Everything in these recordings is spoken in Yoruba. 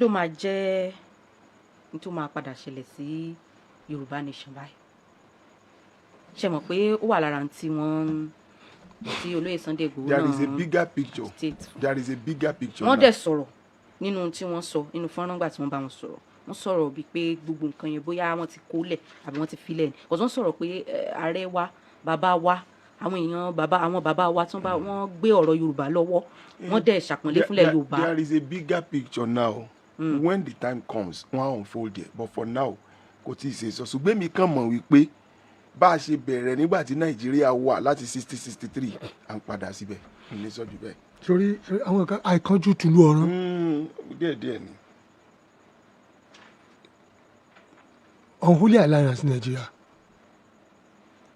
Ló máa jẹ́ ní tó máa padà ṣẹlẹ̀ sí Yorùbá Nation báyìí? Ṣe mọ̀ pé ó wà lára tí wọ́n tí olóyè Sunday Igboho There is a náà bigger picture. state fún. There is a bigger picture Wọ́n now. dẹ̀ sọ̀rọ̀ nínú tí wọ́n sọ nínú fọ́nrán gbà tí wọ́n bá wọn sọ̀rọ̀. Wọ́n sọ̀rọ̀ bíi pé gbogbo nǹkan yẹn, bóyá wọ́n ti kólẹ̀ àbí wọ́n ti filẹ̀ ni, because wọ́n sọ̀rọ̀ pé ààrẹ wa, bàbá wa, àwọn èèyàn bàbá, àwọn bàbá wa tí wọ́n bá wọ́n gbé ọ̀rọ̀ Yorùbá lọ́wọ́, wọ́n dẹ̀ ṣàpọ́nlé fúnlẹ̀ Yorùbá. There is a bigger picture now. When the time comes, wọ́n á unfold it, but for now kò tí ì ṣe sọ. Ṣùgbọ́n èmi kàn mọ̀ wípé bá a ṣe bẹ̀rẹ̀ nígbà tí Nàìjíríà wà láti 60-63, à ń padà síbẹ̀ ní sọ́jú bẹ́ẹ̀. Torí àwọn kan àìkánjú tùlú ọ̀ràn. Díẹ̀díẹ̀ ni. Unholy alliance, Nigeria,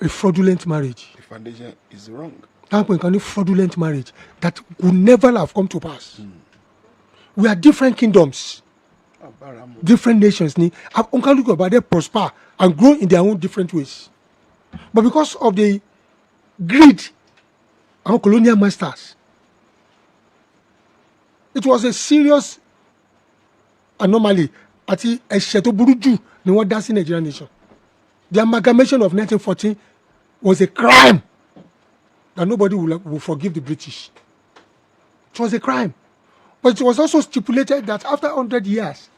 a fraudulent marriage. The foundation is wrong. Táwọn pè nǹkan ní fraudulent marriage that could never have come to pass. We are different kingdoms, Àbáramu. Different nations ni. Oníkálukú ọba dey prosper and grow in their own different ways, but because of the greed àwọn colonial masters, it was a serious anomaly àti ẹ̀ṣẹ̀ tó burú jù ni wọ́n dá sí Nigerian nation. The amalgamation of 1914 was a crime that nobody will forgive the British. It was a crime, but it was also stipulated that after 100 years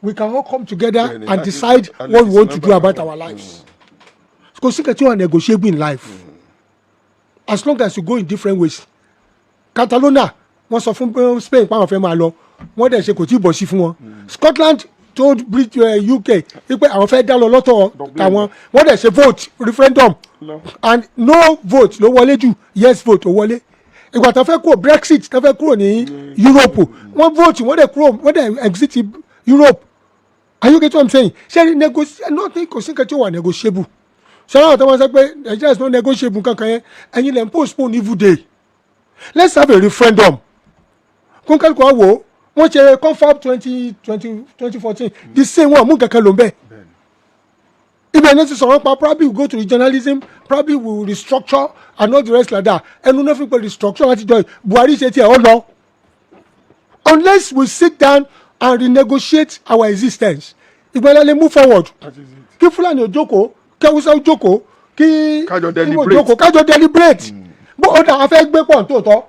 we can all come together Bẹ́ẹ̀ni, and that is- decide that what we is want to do number about one. our lives. Kò sí nǹkan tí wọ́n negotiable in life as long as you go in different ways. Catalonia, wọ́n sọ fún Spain pé àwọn fẹ́ máa lọ, wọ́n dẹ̀ ṣe, kò tí ì bọ̀ sí fún wọn. Scotland told UK wípé àwọn fẹ́ dá lọ lọ́tọ̀ tàwọn, wọ́n dẹ̀ ṣe vote, referendum, Lọ. and no vote ló wọlé jù, yes vote ó wọlé. Ìgbà tó fẹ́ kúrò, Brexit, tó fẹ́ kúrò ní Europe, wọ́n vote, wọ́n dẹ̀ kúrò, wọ́n dẹ̀ exit Europe. Are you get what I'm saying? Ṣé negotiate nothing, kò sí nǹkan tí ó wà negotiable. Ṣé àwọn tó máa sọ pé Nigeria is not negotiable kankan yẹn, ẹ̀yin lẹ́ ń postpone evil day. Let's have a referendum, kónkálukú wa wò ó. Wọ́n ṣe confab twenty twenty 2014, the same one mú kankan ló ń bẹ̀. Ibẹ̀ ní ti sọ̀rọ̀ pa probably we go to regionalism, probably we will restructure and all the rest like that. Ẹnu náà fi pé restructure láti jọ Buhari ṣe tiẹ̀ ọ lọ. Unless we sit down and renegotiate our existence, ìgbàlẹ̀ lè move forward. That is it. Kí Fúlàní ò jókòó, kí Haúsá ò jókòó, kí Kájọ Igbo deliberate. jókòó, kájọ deliberate bó ó dà, a fẹ́ gbé pọ̀ nítòótọ́.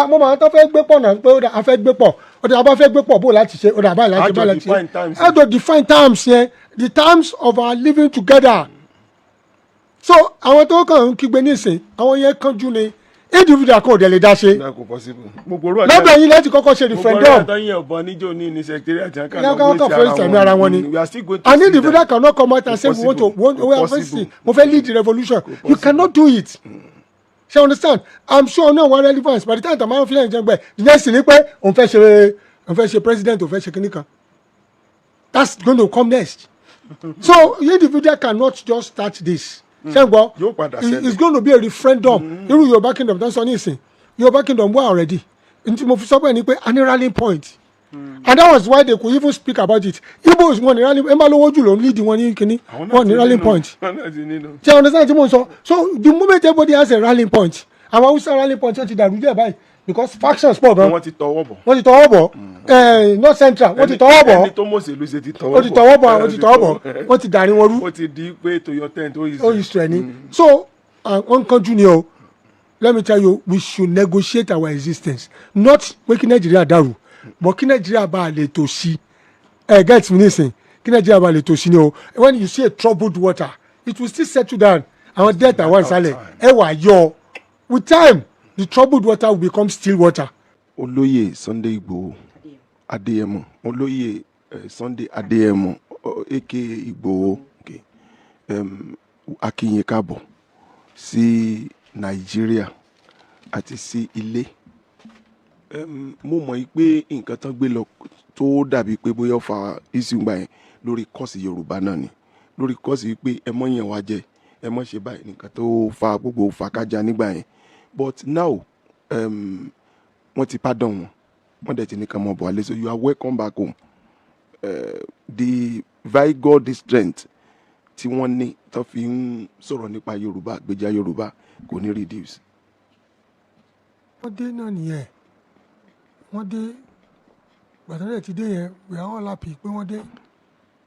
Mo máa tó fẹ́ gbé pọ̀ náà pé ó dà, a fẹ́ gbé pọ̀, ó dà, a bá fẹ́ gbé pọ̀, bó láti ṣe, ó dà, báyìí láti ṣe, Àjọ báyìí láti ṣe. define terms. Àjọ define terms yẹn, the terms of our living together. So àwọn tó kàn ń kígbe nísìn, àwọn yẹn kánjú ni, individual kan ò dẹ̀ lè dá ṣe. Náà kò possible. Gbogbo orú Lọ́dọ̀ yín láti kọ́kọ́ ṣe gbogbo orú referendum. àtọ́yìn ọ̀bọ níjó ní secretariat àti Ní káwọn kan fẹ́ sẹ̀mí ara wọn ni. We are still going to An see individual that. cannot come out and say we want to Possible. want, we are Possible. facing, mo fẹ́ lead the revolution. You cannot do it. Ṣe understand? I'm sure náà wọ́n relevance by the time tàmáwọn fi lẹ́yìn jẹ́ gbẹ, the next thing ni pé òun fẹ́ ṣe president, òun fẹ́ ṣe kíní kan. That's going to come next. So individual cannot just start this. Ṣé n gbọ́? Yóò padà ṣẹlẹ̀. It's going to be a referendum. Irú Yorùbá kingdom tó ń sọ ní ìsìn, Yorùbá kingdom wà already. N tí mo fi sọ pé ni pé a ní rallying point, and that was why they could even speak about it. Igbos, wọn ní rally, ẹ má lówó jù ló ń lead wọn ní kíní. Àwọn náà Wọn ní ti rallying nínú. point. Àwọn náà ti nínú. Ṣé you understand tí mo ń sọ? So the moment everybody has a rallying point, àwọn Hausa rallying point wọ́n ti dàrú díẹ̀ báyìí because factions pọ̀ gan. Wọ́n ti tọwọ́ bọ̀. Wọ́n ti tọwọ́ bọ̀. North Central, wọ́n ti tọwọ́ bọ̀. Ẹni tó mọ̀sẹ̀lú ṣe ti tọwọ́ bọ̀. Ó ti tọwọ́ bọ̀, ó ti tọwọ́ bọ̀, wọ́n ti dàrí wọn rú. Ó ti di pé to your tent ó yìí. Ó yìí sọ ẹni. So wọ́n kánjú ni o. Let me tell you, we should negotiate our existence, not pé kí Nàìjíríà dàrú, but kí Nàìjíríà bá a lè tò sí. Ẹ get me nísìn, kí Nàìjíríà bá a lè tò sí ni o. When you see a troubled water, it will still settle down. Àwọn delta wà nísàlẹ̀, ẹ wà yọ. With time, the troubled water will become still water. Olóyè Sunday Igboho Adéyẹmọ, olóyè Sunday Adéyẹmọ aka Igboho, okay. A kí yín káàbọ̀ sí Nàìjíríà àti sí ilé. Mo mọ̀ yí pé nǹkan tán gbé lọ tó dàbí pé bóyá ó fa issue gbà yẹn lórí cause Yorùbá náà ni, lórí cause pé ẹ mọ̀ yẹn wá jẹ, ẹ mọ̀ ṣe báyìí, nǹkan tó fa gbogbo fàkájà nígbà yẹn. But now wọ́n ti pardon wọn, wọ́n dẹ̀ ti ní kàn mọ́ bọ̀ alẹ́. So you are welcome back home. The vigour, the strength tí wọ́n ní tó fi ń sọ̀rọ̀ nípa Yorùbá, gbèjà Yorùbá, kò ní reduce. Wọ́n dé náà nìyẹn, wọ́n dé. Gbàtà rẹ̀ ti dé yẹn, we are all happy pé wọ́n dé.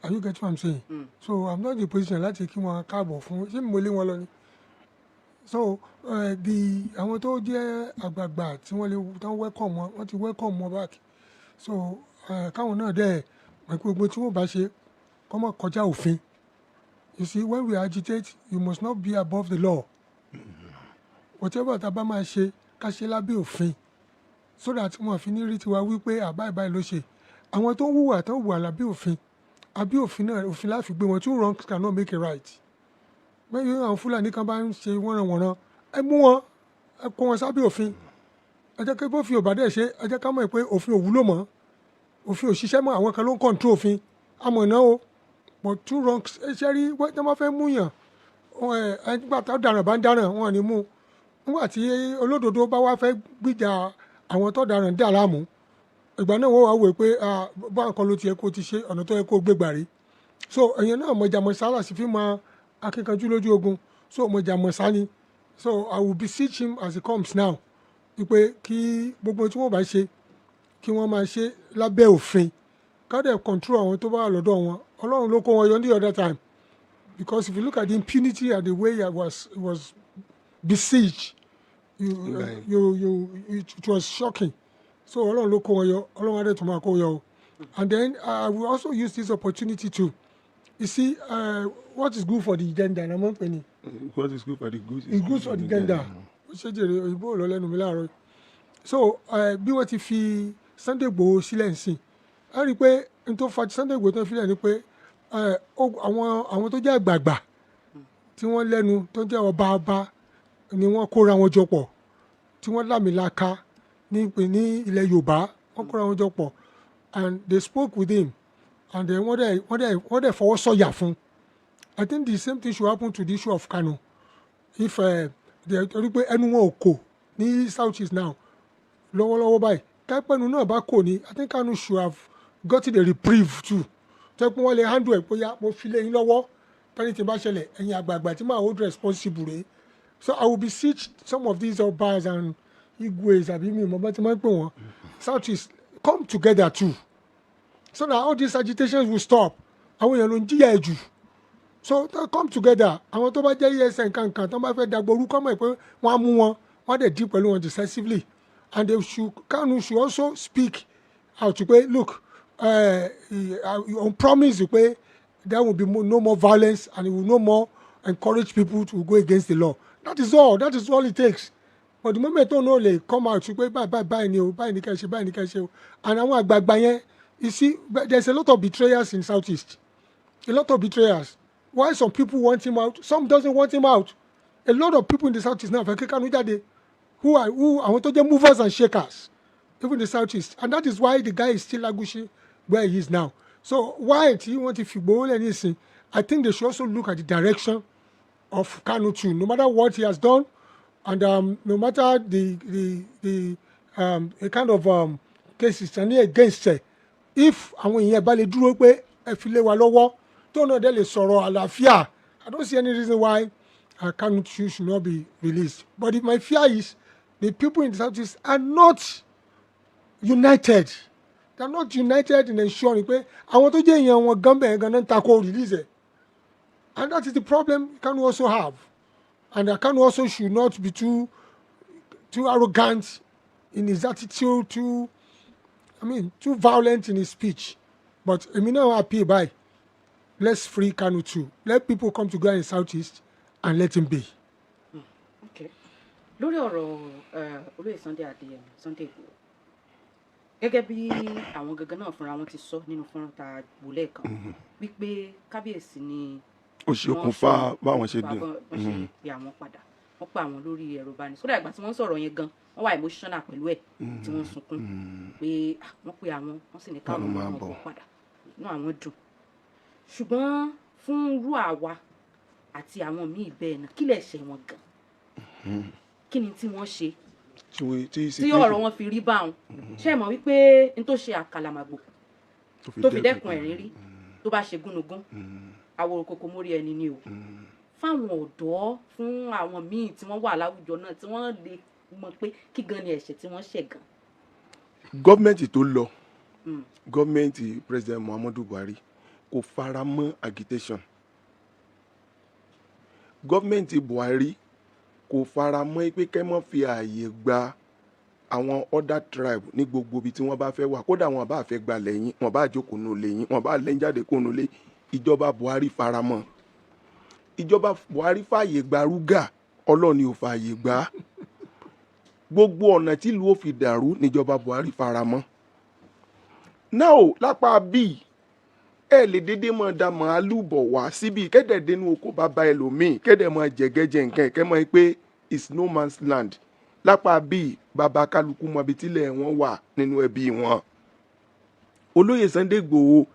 Are you getting what I'm saying? Mm. So I'm not in the position láti kí wọn káàbọ̀ fún, ṣé mo lé wọn lọ ni? So the àwọn tó jẹ́ àgbààgbà tí wọ́n lè tán welcome wọn, wọ́n ti welcome wọn back. So káwọn náà dẹ̀ mọ̀ pé gbogbo tí wọ́n bá ṣe kó má kọjá òfin. You see, when we agitate, you must not be above the law. Whatever tá a bá máa ṣe, ká ṣe lábẹ́ òfin, so that wọn fi ní rí tiwa wípé àbá ìbáyìí ló ṣe. Àwọn tó ń hùwà, tó ń hùwà lábẹ́ òfin, àbí òfin náà, òfin láfi gbé wọn. Two wrongs cannot make a right. Bẹ́ẹ̀ àwọn Fúlàní kan bá ń ṣe wọ́nranwọ̀nran, ẹ mú wọn, ẹ kó wọn sábẹ́ òfin. Ẹ jẹ́ kí bófin ò bá dẹ̀ ṣe, ẹ jẹ́ ká mọ̀ pé òfin ò wúlò mọ́, òfin ò ṣiṣẹ́ mọ́, àwọn kan ló ń control òfin àmọ̀ náà o. But two wrongs, ẹ ṣe rí, wọ́n tí wọ́n bá fẹ́ mú yàn ẹ, nígbà tó dáràn bá ń dáràn, wọn ò ní mú. Nígbà tí olódodo bá wá fẹ́ gbìjà àwọn tó dáràn dà láàmú, ìgbà náà wọ́n wá wò pé bá nǹkan ló ti yẹ kó ti ṣe, ọ̀nà tó yẹ kó gbé gbà rí. So ẹ̀yẹn náà, mọ̀jàmọ̀sá là sì fi mọ akíkanjú lójú ogun. So mọ̀jàmọ̀sá ni. So I will beseech him as he comes now wípé kí gbogbo tí wọ́n bá ṣe, kí wọ́n máa ṣe lábẹ́ òfin, ká dẹ̀ control àwọn tó bá wà lọ́dọ̀ wọn. Ọlọ́run ló kó wọn yọ ní the other time, because if you look at the impunity and the way it was besieged, you you you it was shocking. So Ọlọ́run ló kó wọn yọ, Ọlọ́run á dẹ̀ tún máa kó yọ o. And then I will also use this opportunity to, you see, what is good for the gander na mo ń pè ní. What is good for the goose Is good for the gander. Ó ṣe jèrè, òyìnbó ò lọ lẹ́nu mi láàárọ̀. So bí wọ́n ti fi Sunday Igboho sílẹ̀ ńsìn, ẹ rí i pé n tó fa Sunday Igboho tó fi sílẹ̀ ni pé àwọn tó jẹ́ àgbààgbà tí wọ́n lẹ́nu, tó jẹ́ ọba ọba ni wọ́n kóra wọn jọ pọ̀, tí wọ́n lámìlaka ní ilẹ̀ Yorùbá. Wọ́n kóra wọn jọ pọ̀ and they spoke with him and then wọ́n dẹ̀ fọwọ́ sọ̀yà fún. I think the same thing should happen to the issue of Kanu. If torí pé ẹnu wọn ò kò ní South East now lọ́wọ́lọ́wọ́ báyìí, kápẹ́nu náà bá kò ní, I think Kanu should have gotten a reprieve too, tẹ́ pé wọ́n lè handle ẹ̀ bóyá mo fi lé yín lọ́wọ́, tẹ́ni tí bá ṣẹlẹ̀, ẹ̀yin àgbààgbà tí máa hold responsible rèé. So I will beseech some of these obas and igwes, àbí mi mọ̀ bá ti máa ń pè wọ́n, South East, come together too, so that all these agitations will stop. Àwọn èèyàn ló ń jìyà ẹ̀ jù. So to come together, àwọn tó bá jẹ́ ESN kankan tó bá fẹ́ dàgbò orúkọ, mọ̀ pé wọ́n á mú wọn, wọ́n á dẹ̀ deal pẹ̀lú wọn decisively. And they should Kanu should also speak out pé, look, on promise pé there will be no more violence and he will no more encourage people to go against the law. That is all, that is all it takes. But the moment tó náà lè come out pé báyìí báyìí báyìí ni o, báyìí ni ká ṣe, báyìí ni ká ṣe o, and àwọn àgbààgbà yẹn, you see, there is a lot of betrayers in South East, a lot of betrayers. Why some people want him out, some doesn't want him out. A lot of people in the South East now fẹ́ kí Kanu jáde, who àwọn tó jẹ́ movers and shakers even in the South East, and that is why the guy is still languishing where he is now. So why tí wọ́n ti fi Igboho lẹ̀ nísìn, I think they should also look at the direction of Kanu too. No matter what he has done and no matter the kind of cases tán ní against ẹ, if àwọn èèyàn bá lè dúró pé ẹ fi lé wa lọ́wọ́, tó náà dẹ̀ lè sọ̀rọ̀ àlàáfíà, I don't see any reason why Kanu too should not be released. But if my fear is the people in the South East are not united. They are not united in ensuring pé àwọn tó jẹ́ èèyàn wọn gan bẹ́ẹ̀ gan náà ń takò release ẹ̀. And that is the problem Kanu also have. And Kanu also should not be too arrogant in his attitude, too, I mean, too violent in his speech. But èmi náà happy báyìí. Let's free Kanu too. Let people come together in South East and let him be. Okay. Lórí ọ̀rọ̀ olóyè Sunday Adéyẹmọ, Sunday Igboho, gẹ́gẹ́ bí àwọn gangan náà fúnra wọn ti sọ nínú fọ́nrán tá a wò lẹ́ẹ̀kan wípé kábíyèsí ni Ó ṣe okùnfà báwọn ṣe dùn. Wọ́n ṣe pé àwọn padà, wọ́n pa àwọn lórí ẹ̀rọ ìbánisọ̀rọ̀. Kódà ìgbà tí wọ́n ń sọ̀rọ̀ yẹn gan, wọ́n wà emotional pẹ̀lú ẹ̀, tí wọ́n ń sunkún pé ah, wọ́n pe àwọn, wọ́n sì ní káwọn Káwọn máa máa bọ̀. bọ̀ padà, inú àwọn dùn. Ṣùgbọ́n fún irú àwa àti àwọn míì bẹ́ẹ̀ náà, kí lẹ̀ ṣe wọn gan? Kí ni tí wọ́n ṣe tí tí ọ̀rọ̀ wọn fi rí báwọn? Ṣé ẹ mọ̀ wípé n tó ṣe àkàlàmàgbò tó fi dẹ́kun ẹ̀rín rí, tó bá ṣe gúnugún, àwòrán kòkó mórí ẹni ni o. Fáwọn ọ̀dọ́, fún àwọn míì tí wọ́n wà láwùjọ náà, tí wọ́n lè mọ̀ pé kí gan ni ẹ̀ṣẹ̀ tí wọ́n ṣẹ̀ gan. Gọ́ọ̀mẹ̀ntì tó lọ Gọ́ọ̀mẹ̀ntì President Muhammadu Buhari kò fara mọ́ agitation. Gọ́ọ̀mẹ̀ntì Buhari kò fara mọ́ pé kẹ́ mọ́ fi ààyè gba àwọn other tribe ní gbogbo ibi tí wọ́n bá fẹ́ wà. Kódà wọn bá fẹ́ gba lẹ́yìn, wọn bá jókòó nù lẹ́yìn, wọn bá lẹ́yìn jáde kó nù lé, ìjọba Buhari fara mọ́. Ìjọba Buhari fààyè gba RUGA, Ọlọ́ọ̀ni ò fààyè gbà á. Gbogbo ọ̀nà tí ìlú ò fi dàrú níjọba Buhari fara mọ́. Now, lápá bíi ẹ lè dédé máa da màálù bọ̀ wá síbi kẹ́dẹ̀ dénú oko bàbá ẹlòmíì, kẹ́dẹ̀ máa jẹ̀gẹ́jẹ̀ nǹkan ẹ̀kẹ́ mọ́ pé it's no man's land. Lápá bíi, bàbá kálukú mọ ibi tílẹ̀ wọn wà nínú ẹbí wọn. Olóyè Sunday Igboho,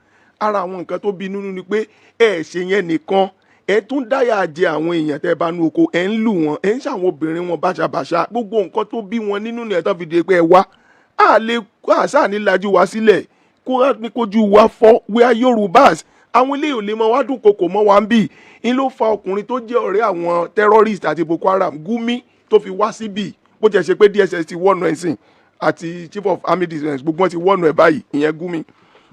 ara àwọn nǹkan tó bí nínú ni pé ẹ ṣe yẹn nìkan, ẹ tún dáyà jẹ àwọn èèyàn tẹ́ bá nu oko, ẹ ń lù wọn, ẹ ń ṣàwọn obìnrin wọn báṣabàṣa. Gbogbo nǹkan tó bí wọn nínú ni ẹ tán fi di pé ẹ wá a lè àṣà ní lajú wa sílẹ̀ kó ní kojú wa fọ́. We are Yorùbás. Àwọn eléyìí ò lè mọ wá dùn kòkò mọ́ wa ń bì ń ló fa ọkùnrin tó jẹ́ ọ̀rẹ́ àwọn terrorist àti Boko Haram, Gumi, tó fi wá síbì. Bó jẹ́ ṣe pé DSS ti wọ́nu ẹ̀sìn àti Chief of Army Defence, gbogbo wọn ti wọ́nu ẹ̀ báyìí. Ìyẹn Gumi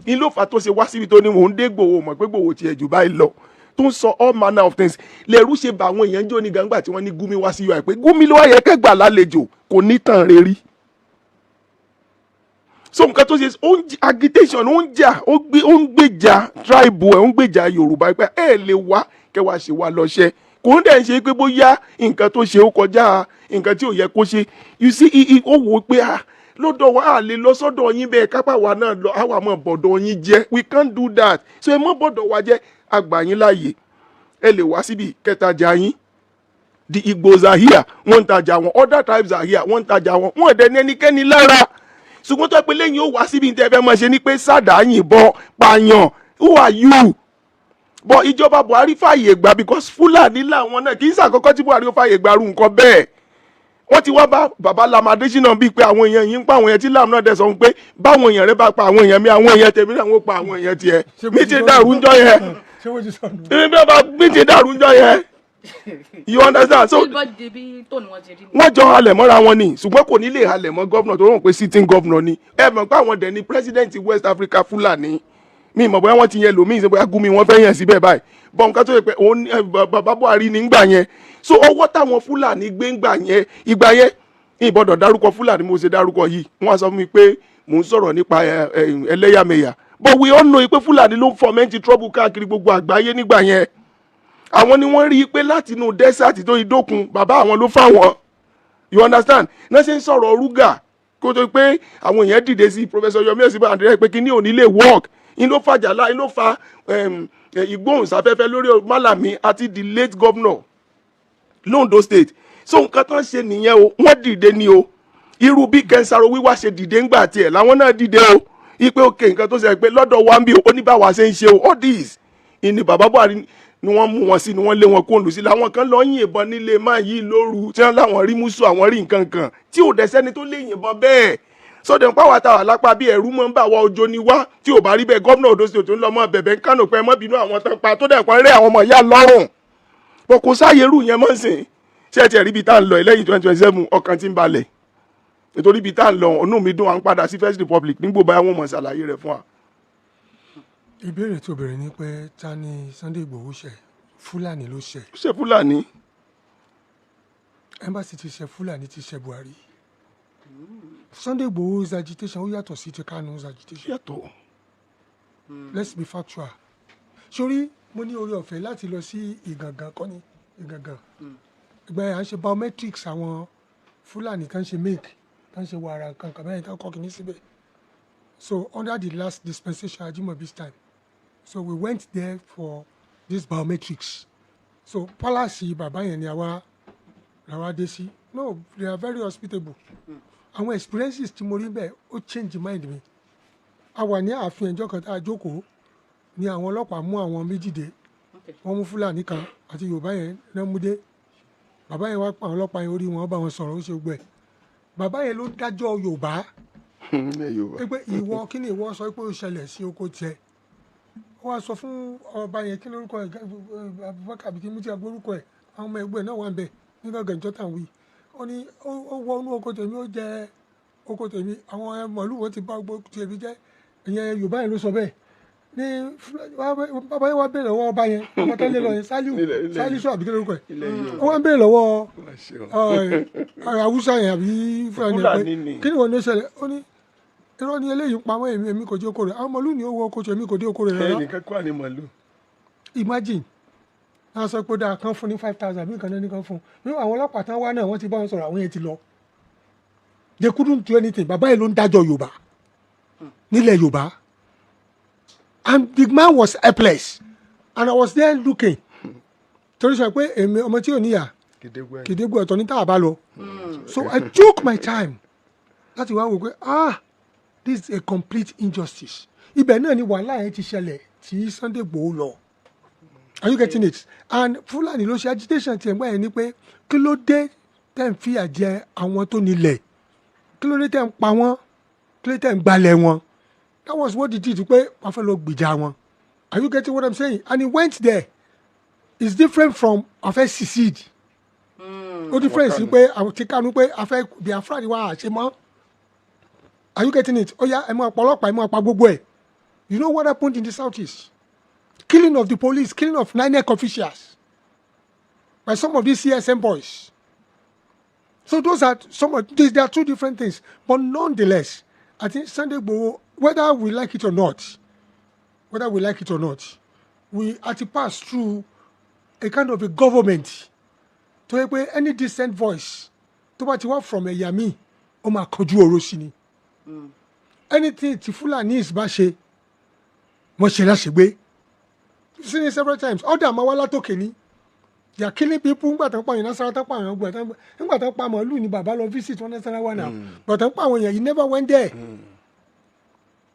ń ló fa tó ṣe wá síbi tó ní mò ń dé Gbòho, mọ̀ pé Gbòho tiẹ̀ jù báyìí lọ, tó ń sọ all manner of things. Lẹ́rú ṣe bá àwọn èèyàn jọ ní gangba tí wọ́n ní Gumi wá sí ui pé Gumi ló wá yẹ kẹ́gbà lálejò, kò ní tàn rere. So nǹkan tó ṣe, ó ń agitation, ó ń jà, ó gbé, ó ń gbèjà tribe ẹ̀, ó ń gbèjà Yorùbá pé ẹ lè wá kẹwàá ṣe wá lọ́ṣẹ́. Kò ń dẹ̀ ń ṣe pé bóyá nǹkan tó ṣe ó kọjá nǹkan tí ò yẹ kó ṣe. You see, ó wò ó pé ah, lọ́dọ̀ wa, à lè lọ sọ́dọ̀ yín bẹ́ẹ̀, kápá wa náà lọ àwa mọ̀ bọ̀dọ̀ yín jẹ́. We can't do that. So ẹ mọ̀ bọ̀dọ̀ wa jẹ́, àgbà yín láàyè, ẹ lè wá síbi kẹtajà yín. The Igbos are here, wọ́n ń tajà wọn. Other tribes are here, wọ́n ń tajà wọn. Wọ́n dẹ̀ ní ẹnikẹ́ni lára. Ṣùgbọ́n tó pé lẹ́yìn ó wá síbi tẹ́ fẹ́ máa ṣe ni pé sádà, yìnbọn, pààyàn, who are you? But ìjọba Buhari fààyè gbà because Fúlàní làwọn náà. Kì í ṣàkọ́kọ́ tí Buhari ó fààyè gbà rú nǹkan bẹ́ẹ̀. Wọ́n ti wá bá baba Lam Adésínà bíi pé àwọn èèyàn yìí ń pa àwọn èèyàn, tí Lam náà dẹ̀ sọ pé báwọn èèyàn rẹ bá pa àwọn èèyàn mi, àwọn èèyàn tèmi náà wọ́n pa àwọn èèyàn tiẹ̀. Mi ti dàrú ńjọ́ yẹn. Ṣé wọ́n ti sọnù? Mi bí wọ́n bá mi ti dàrú ńjọ́ yẹn, you understand? So bí bí tó ni wọ́n ti rí ni. Wọ́n jọ halẹ̀ mọ́ra wọn ni, ṣùgbọ́n kò ní lè halẹ̀ mọ́ governor tó rò pé sitting governor ni. Ẹ mọ̀ pé àwọn dẹ̀ ni president West Africa Fúlàní. Mi mọ̀ bóyá wọ́n ti yẹn lòmíì ṣe, bóyá Gumi wọ́n fẹ́ yàn síbẹ̀ báyìí. Bọ́n nǹkan tó yẹ pé òun ní, bàbá Buhari ní gbà yẹn. So ọwọ́ táwọn Fúlàní gbé ń gbà yẹn, ìgbà yẹn ìbọ̀dọ̀ dárúkọ Fúlàní. Mo ṣe dárúkọ yìí, wọ́n á sọ fún mi pé mò ń sọ̀rọ̀ nípa ẹlẹ́yàmẹ̀yà, but we all know pé Fúlàní ló ń foment trouble káàkiri gbogbo àgbáyé nígbà yẹn. Àwọn ni wọ́n rí i pé láti inú desert tó idókun, bàbá àwọn ló fáwọn, you understand? Náà ṣe ń sọ̀rọ̀ RUGA kó tó pé àwọn èèyàn dìde sí Professor Yomi Osinbajo pé kí ní òní lè work. In ló fa jàlá, in ló fa ìgbóhùnsáfẹ́fẹ́ lórí Malami àti the late governor l'Ondo State. So nǹkan tó ń ṣe nìyẹn o. Wọ́n dìde ni o. Irú bí Ken Saro-Wiwa ṣe dìde ńgbà tiẹ̀ làwọn náà dìde o, ipe òkè nǹkan tó ṣe pé lọ́dọ̀ wa ń bí o ní báwa ṣe ń ṣe o. All this ìní bàbá Buhari ni wọ́n mú wọn sí, ni wọ́n lé wọn kóńdù sí, làwọn kan lọ yìnbọn nílé máa yí lóru, tí wọ́n láwọn rí mùsùn, àwọn rí nǹkan kan tí ò dẹ̀ sẹ́ni tó lè yìnbọn bẹ́ẹ̀. Sọdẹ̀ ń pàwọ́ àtàwà lápá bí ẹ̀rú mọ́ ń bà wá, ọjọ́ ni wá. Tí ò bá rí bẹ́ẹ̀, gómìnà Ondo State tó ń lọ mọ́ bẹ̀bẹ̀ ń Kánò pé ẹ mọ́ bínú àwọn tán pa tó dẹ̀ pọ́n rẹ́ àwọn ọmọ ìyá lọ́rùn bọ̀, kò sáàyè irú yẹn mọ́ sìn. Ṣé ẹ tiẹ̀ rí ibi tá à ń lọ lẹ́yìn 2027, ọkàn ti ń balẹ̀ nítorí ibi tá à ń lọ, inú mi dùn, à ń padà sí First Republic nígbò báyà wọ́n mọ̀ ṣàlàyé rẹ̀ fún wa. Ìbéèrè tó béèrè ni pé ta ni Sunday Igboho ṣẹ̀? Fúlàní ló ṣẹ̀. Ṣé Fúlàní? Embassy ti ṣẹ̀ Fúlàní, ti ṣẹ̀ Buhari. Sunday Igboho's agitation, ó yàtọ̀ sí ti Kanu's agitation. Yàtọ̀. Let's be factual. Sórí mo ní oore ọ̀fẹ́ láti lọ sí Ìgàngàn kọ́ni Ìgàngàn. Ìgbà yẹn, à ń ṣe biometrics àwọn Fúlàní kan, ṣe milk kan, ṣe wàrà nǹkan kan bẹ́ẹ̀, tán kọ́ kìíní síbẹ̀. So under the last dispensation, Ajimobi's time, so we went there for this biometrics. So palace bàbá yẹn ni àwa làwa dé sí. No, they are very hospitable. Àwọn experiences tí mo rí bẹ́ẹ̀, ó change mind mi. A wà ní ààfin ẹjọ́ kan tá a jókòó ni àwọn ọlọ́pàá mú àwọn méjì dé. Wọ́n mú Fúlàní kan àti Yorùbá yẹn náà mú dé. Bàbá yẹn wá pa àwọn ọlọ́pàá yẹn, orí wọn bá wọn sọ̀rọ̀, ó ṣe gbẹ. Bàbá yẹn ló dájọ́ Yorùbá. Ilẹ̀ Yorùbá. Pé ìwọ, kí ni ìwọ sọ pé ó ṣẹlẹ̀ sí oko tiẹ̀? Ó wá sọ fún ọba yẹn, kí lórúkọ ẹ̀, Abubakar àbí kí mú ti agbórúkọ ẹ̀. Àwọn ọmọ ẹgbẹ́ náà wà ń bẹ̀ nígbà gànjọ́ tà ń wí. Ó ní ó wọ inú oko tèmi, ó jẹ oko tèmi, àwọn màálù wọn ti bá gbogbo tèmi jẹ́. Ìyẹn Yorùbá yẹn ló sọ bẹ́ẹ̀ ní bàbá yẹn wá bẹ̀rẹ̀ lọ́wọ́ ọba yẹn, ọba tó lé lọ yẹn, Sálíù. Nílẹ̀- Sálíù àbí kí lórúkọ ẹ̀? Ilẹ̀ Yorùbá. Ó wá ń bẹ̀rẹ̀ lọ́wọ́ Má ṣe o. Haúsá yẹn àbí Fúlàní yẹn Fúlàní pé ni. kí ni wọ́n ní ó ṣẹlẹ̀? Ó ní irọ́ ni eléyìí ń pamọ́, èmi, èmi kò dé oko rẹ̀, àwọn màlúù ní owó oko tó, èmi kò dé oko rẹ̀ rárá. Ẹnìkan kó àní màlúù. Imagine, wọ́n sọ pé ó dáa, kán fún ní 5,000 bí nǹkan náà ní kán fún un. Àwọn ọlọ́pàá tán wá náà, wọ́n ti bá wọn sọ̀rọ̀, àwọn yẹn ti lọ. They couldn't do anything. Bàbá yìí ló ń dájọ́ Yorùbá nílẹ̀ Yorùbá, and the man was helpless and I was there looking, torí sọ pé èmi ọmọ tí ò níyà Kìdégbé. Kìdégbò ọ̀tọ̀ ní tá a bá lọ. So I took my time láti wá wò pé, ah, this is a complete injustice. Ibẹ̀ náà ni wàhálà yẹn ti ṣẹlẹ̀ tí Sunday Igboho lọ. Are you getting it? And Fúlàní ló ṣe agitation tiẹ̀ gbọ́ yẹn ni pé kí ló dé tẹ̀ ń fìyà jẹ àwọn tó nílẹ̀? Kí ló dé tẹ̀ ń pa wọ́n? Kí ló dé tẹ̀ ń gbalẹ̀ wọn? That was what he did, pé wọ́n fẹ́ lọ gbìjà wọn. Are you getting what I'm saying? And he went there. It's different from a fẹ́ secede. Ó different sí pé àwọn ti Kánú pé a fẹ́ Biafra ni wà á ṣe mọ́. Are you getting it? Ó yá, ẹ máa pa ọlọ́pàá, ẹ máa pa gbogbo ẹ̀. You know what happened in the southeast? Killing of the police, killing of INEC officials by some of these CSM boys. So those are some of these, they are two different things. But nonetheless, I think Sunday Igboho, whether we like it or not, whether we like it or not, we had to pass through a kind of a government tó yẹ pé any decent voice tó bá ti wá from ẹ̀yà míì, ó máa kọjú oró sí ni. Anything tí Fulanis bá ṣe, wọ́n ṣe láṣegbé. You've seen it several times. Order máa wá látòkè ni. They are killing people. Ńgbà tán pa àwọn Nasarawa, tán pa àwọn ọgbà tán, ńgbà tán pa màálù ni bàbá lọ visit wọn Nasarawa náà, but tán pa àwọn èèyàn, he never went there.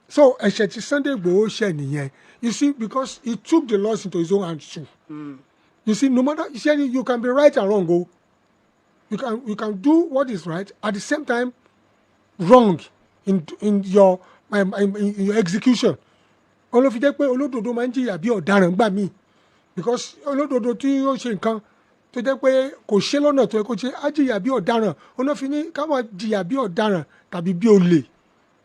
So ẹ̀ṣẹ̀ tí Sunday Igboho ṣẹ̀ nìyẹn, you see, because he took the laws into his own hands too. You see, no matter, you see, you can be right and wrong o. You can do what is right, at the same time wrong in your execution. Olófi jẹ́ pé olódodo máa ń jìyà bí ọ̀daràn gbà míì, because olódodo tí ó ṣe nǹkan tó jẹ́ pé kò ṣe lọ́nà tó yẹ kó ṣe, á jìyà bí ọ̀daràn. Olófi ní ká máa jìyà bí ọ̀daràn tàbí bí olè.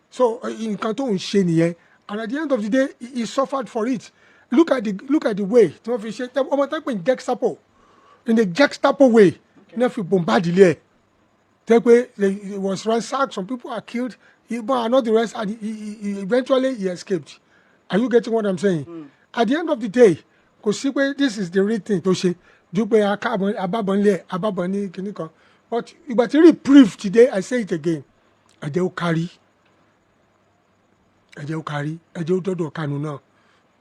So nǹkan tó ń ṣe nìyẹn, and at the end of the day he suffered for it. Look at the way tí wọ́n fi ṣe ọmọ tó ń pè ní Gestapo, in the Gestapo way ní wọ́n fi bombard ilé ẹ̀, tẹ́ pé he was ransacked, some people are killed, he, but not the rest, and he eventually he escaped. Are you getting what I'm saying? At the end of the day, kò sí pé this is the real thing tó ṣe ju pé abábọ̀nlé abábọ̀n ní kinní kan, but ìgbà tí reprieve ti dé, I say it again, ẹ̀jẹ̀ ó kárí, ẹ̀jẹ̀ ó kárí, ẹ̀jẹ̀ ó dọ́dọ̀ Kanu náà.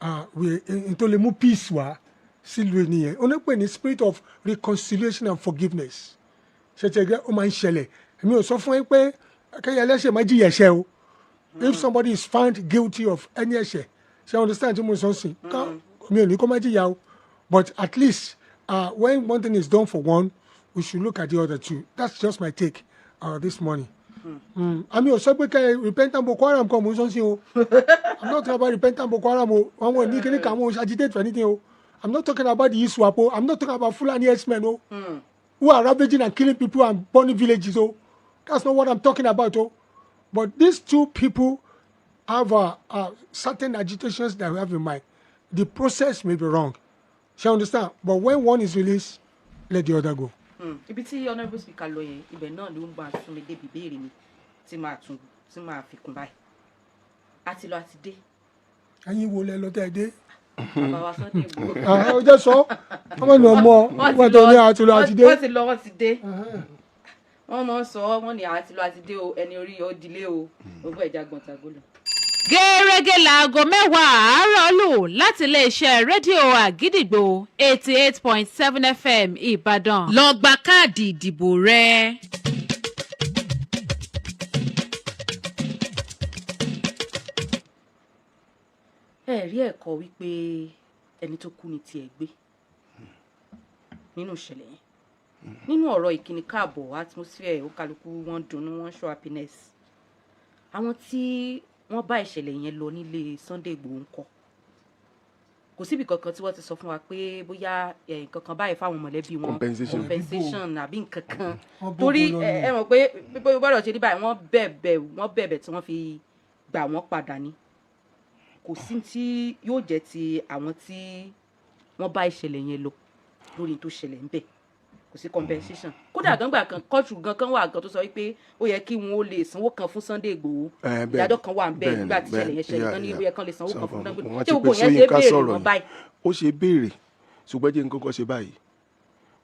N tó lè mú peace wá sílùú ènìyàn, ó ní pè ní spirit of reconciliation and forgiveness. Ṣètìlẹ́gẹ́ ó máa ń ṣẹlẹ̀. Èmi ò sọ fún yín pé kẹ́yẹ ẹlẹ́ṣẹ̀ má jìyà ẹ̀ṣẹ̀ o. If somebody is found guilty of any ẹ̀ṣẹ̀, ṣe understand tí mo sọ sí ká, mi ò ní kó má jìyà o, but at least when one thing is done for one, we should look at the other two. That's just my take this morning. Àmì ò sọ pé kẹ́ repentant Boko Haram kan mo ń sọ sí o. I'm not talking about repentant Boko Haram o. Àwọn ò ní kíní kan, àwọn ò agitate for anything o. I'm not talking about the ISWAP o. I'm not talking about Fulani herdsmen o, who are ravaging and killing people and burning villages o. That's not what I'm talking about o. But these two people have certain agitations that we have in mind. The process may be wrong, ṣe understand? But when one is released, let the other go. Ibi tí honourable speaker lọ yẹn, ibẹ̀ náà ló ń bá sún mi débi ìbéèrè mi tí màá tún tí màá fi kún báyìí. Àti lọ àti dé. Ẹ̀yin wo lẹ lọ tẹ́ ẹ dé? Bàbá wa Sunday Igboho. Ah, ó jẹ́ sọ ọmọ mi ọmọ wọ́n tó ní àti lọ àti dé. Wọ́n ti lọ, wọ́n ti dé. Wọ́n mọ̀ ń sọ, wọ́n ní àti lọ àti dé o, ẹni orí yóò dilé o, gbogbo ẹ̀já gbọ̀ntàgólò. Gẹ́rẹ́gẹ́ láago 10 àárọ̀ lù láti iléeṣẹ́ rédíò Àgídìgbò 88.7 FM Ìbàdàn. Lọ gba káàdì ìdìbò rẹ. Ẹ rí ẹ̀kọ́ wípé ẹni tó kú ni tiẹ̀ gbé nínú ìṣẹ̀lẹ̀ yẹn, nínú ọ̀rọ̀ ìkíni káàbọ̀, atmosphere ó, kálukú wọ́n dunnú, wọ́n show happiness. Àwọn tí wọ́n bá ìṣẹ̀lẹ̀ yẹn lọ nílé Sunday Igboho ń kọ́, kò síbi kankan tí wọ́n ti sọ fún wa pé bóyá nǹkan kan báyìí fáwọn mọ̀lẹ́bí wọn. Compensation. Compensation àbí nǹkan kan. Wọ́n bógun Torí lọ ẹ ni. Ẹ mọ̀ pé bí gbọ́dọ̀ ṣe ní báyìí, wọ́n bẹ̀bẹ̀, wọ́n bẹ̀bẹ̀ tí wọ́n fi gbà wọ́n padà ni. Kò sí tí yóò jẹ́ ti àwọn tí wọ́n bá ìṣẹ̀lẹ̀ yẹn lọ lórí tó ṣẹlẹ̀ ńbẹ̀. Kò sí compensation. Kódà gangba kan, kóòtù gan kan wà gan tó sọ wípé ó yẹ kí wọn ó lè sanwó kan fún Sunday Igboho. Ìdájọ́ kan wà ńbẹ̀ nígbà tí ìṣẹ̀lẹ̀ yẹn ṣẹlẹ̀ tán ní ó yẹ kán lè sanwó kan fún Sunday Igboho. Ṣé gbogbo yẹn ṣe béèrè wọn báyìí? Ó ṣe béèrè, ṣùgbọ́n jẹ́ nǹkan kan ṣe báyìí.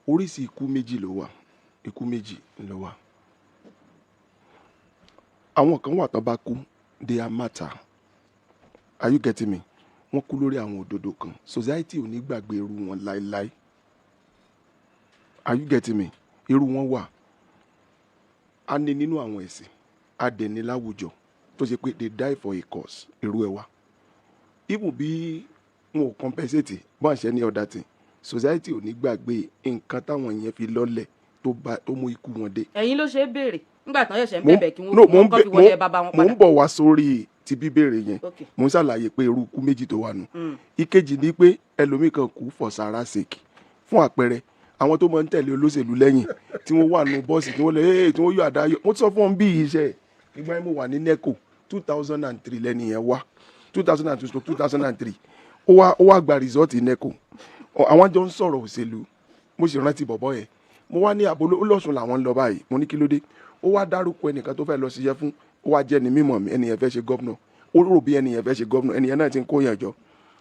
Oríṣi ikú méjì ló wà, ikú méjì ló wà. Àwọn kan wà tán bá kú, they are martyr. Are you getting me? Wọ́n kú lórí àwọn òdodo kan, society ò ní gbàgbé irú wọn láéláé. Are you getting me? Irú wọn wà, a ní nínú àwọn ẹ̀sìn, a dẹ̀ ní láwùjọ tó ṣe pé they die for a cause. Irú ẹ̀ wà. Even bí wọn ò compensate bọ́n ṣe ní other thing, society ò ní gbàgbé nǹkan táwọn yẹn fi lọ́lẹ̀ tó bá tó mú ikú wọn dé. Ẹ̀yin ló ṣe é béèrè nígbà tán ṣẹ̀ṣẹ̀ ń bẹ̀bẹ̀ kí wọ́n kọ́ fi wọlé bàbá wọn Mò ń padà. bọ̀ wá sórí ti bíbèrè yẹn. Mò ń ṣàlàyé pé irú ikú méjì tó wà nù. Ìkejì ni pé ẹlòmíì kan kú for sàrà sake. Fún àpẹẹrẹ, àwọn tó máa ń tẹ̀lé olóṣèlú lẹ́yìn, tí wọ́n wà nù bọ́ọ̀sì, tí wọ́n lè ee, tí wọ́n yọ àdá yọ. Mo ti sọ fún wọn bí iṣẹ́ ìgbà yẹn, mo wà ní NECO, 2003 lẹ́ni yẹn wá, 2002 to 2003. Ó wá gba result NECO. Àwọn jọ ń sọ̀rọ̀ òṣèlú. Mo sì rántí bọ̀bọ̀ yẹn. Mo wá ní àbóló lọ́sùn làwọn ń lọ báyìí. Mo ní kí ló dé? Ó wá dárúkọ ẹnìkan tó fẹ́ lọ ṣiṣẹ́ fún. Ó wá jẹ́ ni mímọ̀ mi. Ẹnìyẹn fẹ́ ṣe gómìnà, ó rò bí ẹnìyẹn fẹ́ ṣe gómìnà. Ẹnìyẹn náà ti ń kó yẹn jọ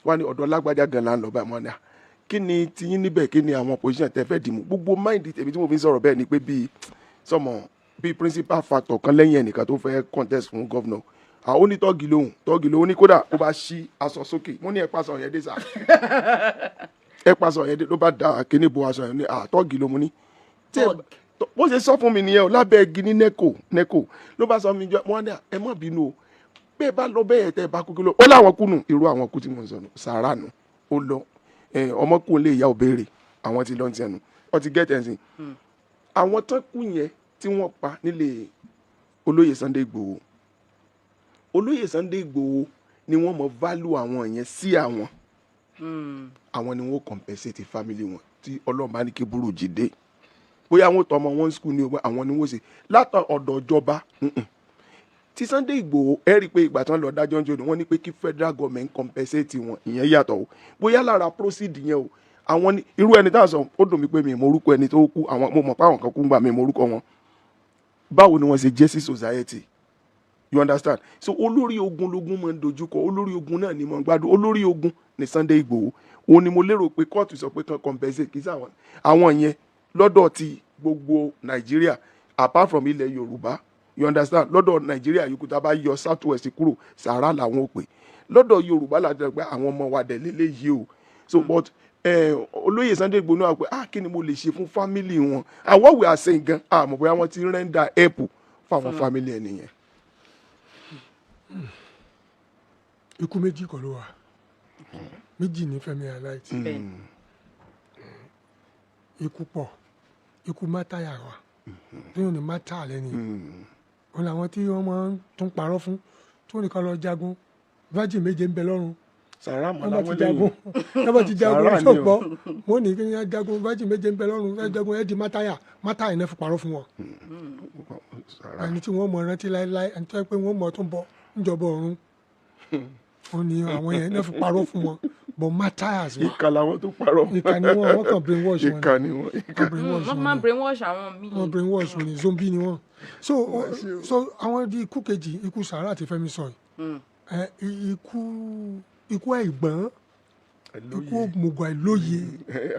wá ní ọ̀dọ̀ lágbájá gan la ń lọ báyìí. Mo ní à, kí ni tiyín níbẹ̀? Kí ni àwọn position tẹ́ fẹ́ dìmú? Gbogbo mind tèmi tí mo fi ń sọ̀rọ̀ bẹ́ẹ̀ ni pé bíi sọmọ bíi principal factor kan lẹ́yìn ẹnìkan tó fẹ́ contest fún gómìnà. Àwọn onítọ́gì lóhùn, tọ́gì lóhùn ní kódà ó bá ṣí aṣọ sókè. Mo ní ẹ pàṣọ yẹn dé sà, ẹ pàṣọ yẹn dé. Ló bá da kíní bo aṣọ yẹn ní àtọ́gì ló mu ní. Bó ṣe sọ fún mi nìyẹn o, lábẹ́ igi ní NECO. NECO ló bá sọ mi jọ. Mo wá ní à, ẹ má bínú o, bẹ́ẹ̀ bá lọ bẹ́ẹ̀ tẹ́ ẹ bá kú, kí ló ó láwọn kú nù? Irú àwọn kú tí mo ń sọ nù, sàrà nù. Ó lọ, ọmọ kú lè ìyá ò béèrè, àwọn ti lọ ti ẹnu ọ ti gẹ́tẹ̀ ẹ̀sìn. Àwọn tán kú yẹn tí wọ́n pa nílé olóyè Sunday Igboho, olóyè Sunday Igboho ni wọ́n mọ value àwọn yẹn sí. Àwọn ni wọ́n compensate family wọn tí Ọlọ́run bá ní kí burújí dé. Bóyá wọ́n tọ́ ọmọ wọn school ni o, àwọn ni wọ́n ṣe látọ̀ ọ̀dọ̀ ìjọba. Tí Sunday Igboho, ẹ rí i pé ìgbà tí wọ́n lọ dájọ́ ń jò ní wọ́n ní pé kí federal government compensate wọn. Ìyẹn yàtọ̀ o. Bóyá lára proceed yẹn o, àwọn ní irú ẹni tá a sọ. Ó dùn mí pé mi ì mọ orúkọ ẹni tó kú. Àwọn mo mọ̀ pé àwọn kan kú ń gbà, mi ì mọ orúkọ wọn. Báwo ni wọ́n ṣe jẹ́ sí society? You understand? So olórí ogun lógun máa ń dojúkọ, olórí ogun náà ni mo ń gbádùn. Olórí ogun ní Sunday Igboho. Òun ni mo lérò pé kóòtù sọ pé kan compensate, kì í sáwọn àwọn yẹn lọ́dọ̀ ti gbogbo Nàìjíríà, apart from ilẹ̀ Yorùbá. You understand? Lọ́dọ̀ Nàìjíríà yòókù, tá a bá yọ South West kúrò, sàrà làwọn ò pè. Lọ́dọ̀ Yorùbá láti rẹ̀ pé àwọn ọmọ wa dẹ̀ lélẹ́yìí o. So but olóyè Sunday Igboho náà pé, ah, kí ni mo lè ṣe fún family wọn? And what we are saying gan, ah, mọ̀ bóyá wọ́n ti render help fáwọn family ẹ̀ nìyẹn. Ikú méjì kọ́ ló wà, méjì ní Fẹ́mi highlight. Ikú pọ̀. Ikú martyr wà tí wọ́n ní martyr lẹ́ni wọn làwọn tí wọ́n máa ń tún parọ́ fún, tí wọ́n nìkan lọ jagun, virgin méje ń bẹ lọ́run. Sàrà mọ́ Wọ́n bá ti làwọn jagun, lẹ́yìn. wọ́n bá ti jagun. Sàrà ni o. Sọ̀gbọ́ wọ́n ní kí ni jagun, virgin méje ń bẹ lọ́run, fẹ́ jagun ẹ̀ di martyr. Martyr yẹn náà fi parọ́ fún wọn. Sàrà. Ẹni tí wọ́n mọ̀ rántí láéláé, ẹni tó yẹ pé wọ́n mọ̀ tó ń bọ̀ níjọba ọ̀run, ó ní àwọn yẹn náà fi parọ́ fún wọn. But martyrs wà. Ìkà làwọn tó parọ́. Ìkà ni wọ́n. Wọ́n kàn brainwash wọn ni. Ìkà ni wọ́n, ìkà. Wọ́n brainwash Wọ́n wọn máa ń ni. brainwash àwọn míì. Wọ́n brainwash wọn ni, zombie ni wọ́n. So àwọn di ikú kejì, ikú sàrà àti Fẹ́mi sọ yìí, ẹ ikú àìgbọ́n, ikú òmùgọ̀, àìlóye.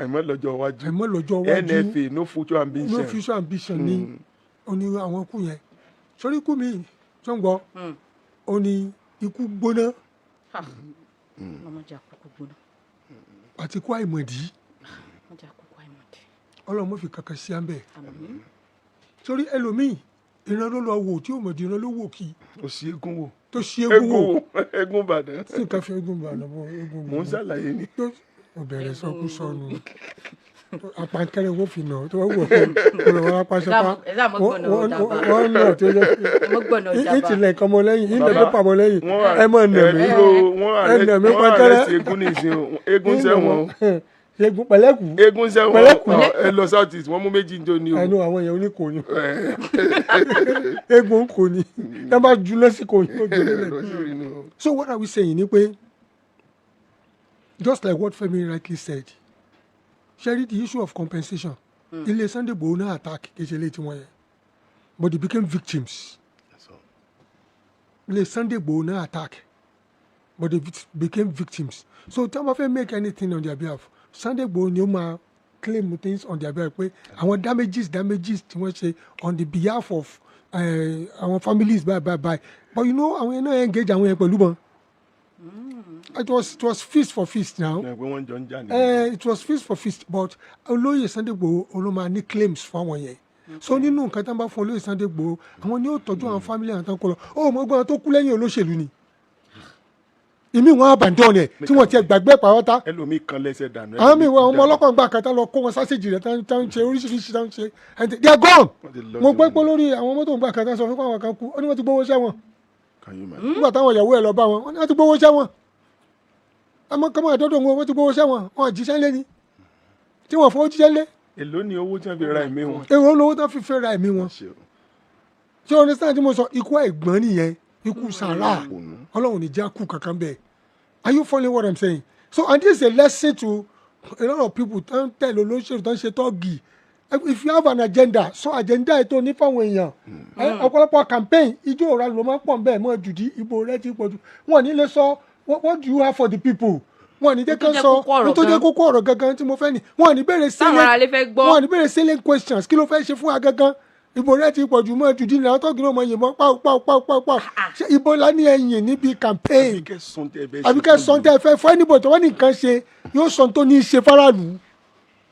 Àìmọ́ lọ́jọ́ iwájú. Àìmọ́ lọ́jọ́ iwájú. NFA, no future ambition. No future ambition ni. Ó ní àwọn ikú yẹn sórí ikú mi tó ń gbọ́, ó ní ikú gbóná Ọmọ jẹ́ àkókò gbóná. àti ikú àìmọ̀dí. Ọmọ jẹ́ àkókò àìmọ̀dí. Ọlọ́run mọ̀ fi kankan sí àmbẹ̀. Àmín. Sórí ẹlòmíì, ìran ló lọ wò tí ò mọ̀dí, ìran ló wò kí Ó sì eégún wò. Tó ṣí eégún wò. Eégún wò, eégún Ìbàdàn. Tí nǹkan fi eégún Ìbàdàn bọ̀, eégún Mò ń ṣàlàyé ni. Tó ó bẹ̀rẹ̀ sọkú sọnù, apankẹ́rẹ́ wọ́n fi nà tó wọ́n wọ̀ kó lọ wọ́n apá sọ́pá. Ẹ sáà mọ́ gbọ́nà ọjà bá. Wọ́n nà tó yẹ Mọ́ gbọ́nà ọjà bá. Ìtìlẹ̀ nǹkan mọ́ lẹ́yìn, ìlẹ̀ Bàbá, pépà mọ́ lẹ́yìn. Wọ́n Ẹ mọ̀ nà mí. Wọ́n Ẹ nà mí wọ́n pankẹ́rẹ́. arrest eégún ní ìsìn o. Eégún sẹ́wọ̀n o. Eégún pẹ̀lẹ́kù. Eégún sẹ́wọ̀n o. Pẹ̀lẹ́kù. Ẹ lọ South East, wọ́n mú méjì ní òní o. Ẹnu àwọn èèyàn oníkò ní, eégún kò ní ẹ bá juná sí kò ní ó jẹ lẹ́lẹ̀. So what are we saying ni pé Just like what Femi rightly said, ṣe rí the issue of compensation, ilé Sunday Igboho náà attack, kì í ṣe ilé tiwọn yẹn, but they became victims. So, Ilé Sunday Igboho náà attack, but they became victims. So tí wọ́n bá fẹ́ make anything on their behalf, Sunday Igboho ni ó máa claim things on their behalf, pé àwọn damages tí wọ́n ṣe on the behalf of àwọn families, bye bye bye. But you know, àwọn yẹn náà engage àwọn yẹn pẹ̀lú wọn. It was fist for fist now. Ẹ pé wọ́n jọ ń jà ní. It was fist for fist, but olóyè Sunday Igboho ló máa ní claims fún àwọn yẹn. So nínú nǹkan tí wọ́n bá fún olóyè Sunday Igboho, àwọn ni ó tọ́jú àwọn family àwọn tó ń kó lọ. Ó mọ gbọ́n tó kú lẹ́yìn olóṣèlú ni ìmí wọn abandon ẹ̀ tí wọ́n ti gbàgbé pàwọ́tá. Ẹlòmíì kan lẹ́sẹ̀ dànù. Àwọn míì wọn, ọmọ ọlọ́kọ̀ gbà kan tá lọ kó wọn sásìjì rẹ̀ tá ń ṣe oríṣiríṣi tá ń ṣe, and they are gone. Wọ́n ti lọ Mo sí gbọ́ wọn. pé lórí àwọn mọ́tò gbà kan tá sọ fún àwọn kan kú, ó ní wọ́n ti gbowó sẹ́wọ̀n. Can you imagine? Nígbà táwọn ìyàwó ẹ̀ lọ bá wọn, wọ́n ní wọ́n ti gbowó sẹ́wọ̀n. Àmọ́ kọ́mọ àdọ́dọ̀ wọn, wọ́n ti gbowó sẹ́wọ̀n, wọn jíṣẹ́ lé ni tí wọ́n fowó jíṣẹ́ lé. Èló ni owó tí wọ́n fi ra ẹ̀mí wọn? Èrò olówó tó fi fẹ́ ra ẹ̀mí wọn. Ṣe o. Ṣé o understand tí mo sọ? Ikú ẹ̀gbọ́n nìyẹn, ikú sàrà. Òpònú. Ọlọ́run ní já kú kankan bẹ́ẹ̀. Are you following what I'm saying? So, and this is a lesson to a lot of people tó ń tẹ̀lé olóṣèlú, tó ń ṣe tọ́ọ̀gì. If you have an agenda, so agenda ètò ní fáwọn èèyàn. Ọ̀pọ̀lọpọ̀ campaign, ijó òra ló máa ń pọ̀ bẹ́ẹ̀ mọ́ jùdí, ìbò rẹ ti pọ̀ jù. Wọn ò ní lè sọ what do you have for the people. Wọn ò ní jẹ́ Tó kán jẹ́ sọ kókó ọ̀rọ̀ tó jẹ́ gan. kókó ọ̀rọ̀ gangan tí mo fẹ́ ni. Wọn ò ní béèrè Táwọn aráalé fẹ́ gbọ́. Wọn ò ní béèrè salient questions. Kí ló fẹ́ ṣe fún wa gangan? Ìbò rẹ ti pọ̀ jù mọ́ jùdí ní àwọn tọ́gì náà mọ̀ yìnbọn pàù pàù pàù pàù pàù. Ṣé ìbò la ní ẹ̀yìn níbi campaign? Àbí kẹ́ sọ́n tẹ́ ẹ fẹ́ ṣe Àbí kẹ́ fún sọ tẹ́ ẹ fẹ́ fún anybody tó wọ́n ní nǹkan ṣe, yóò sọ tó ní í ṣe faraàlú.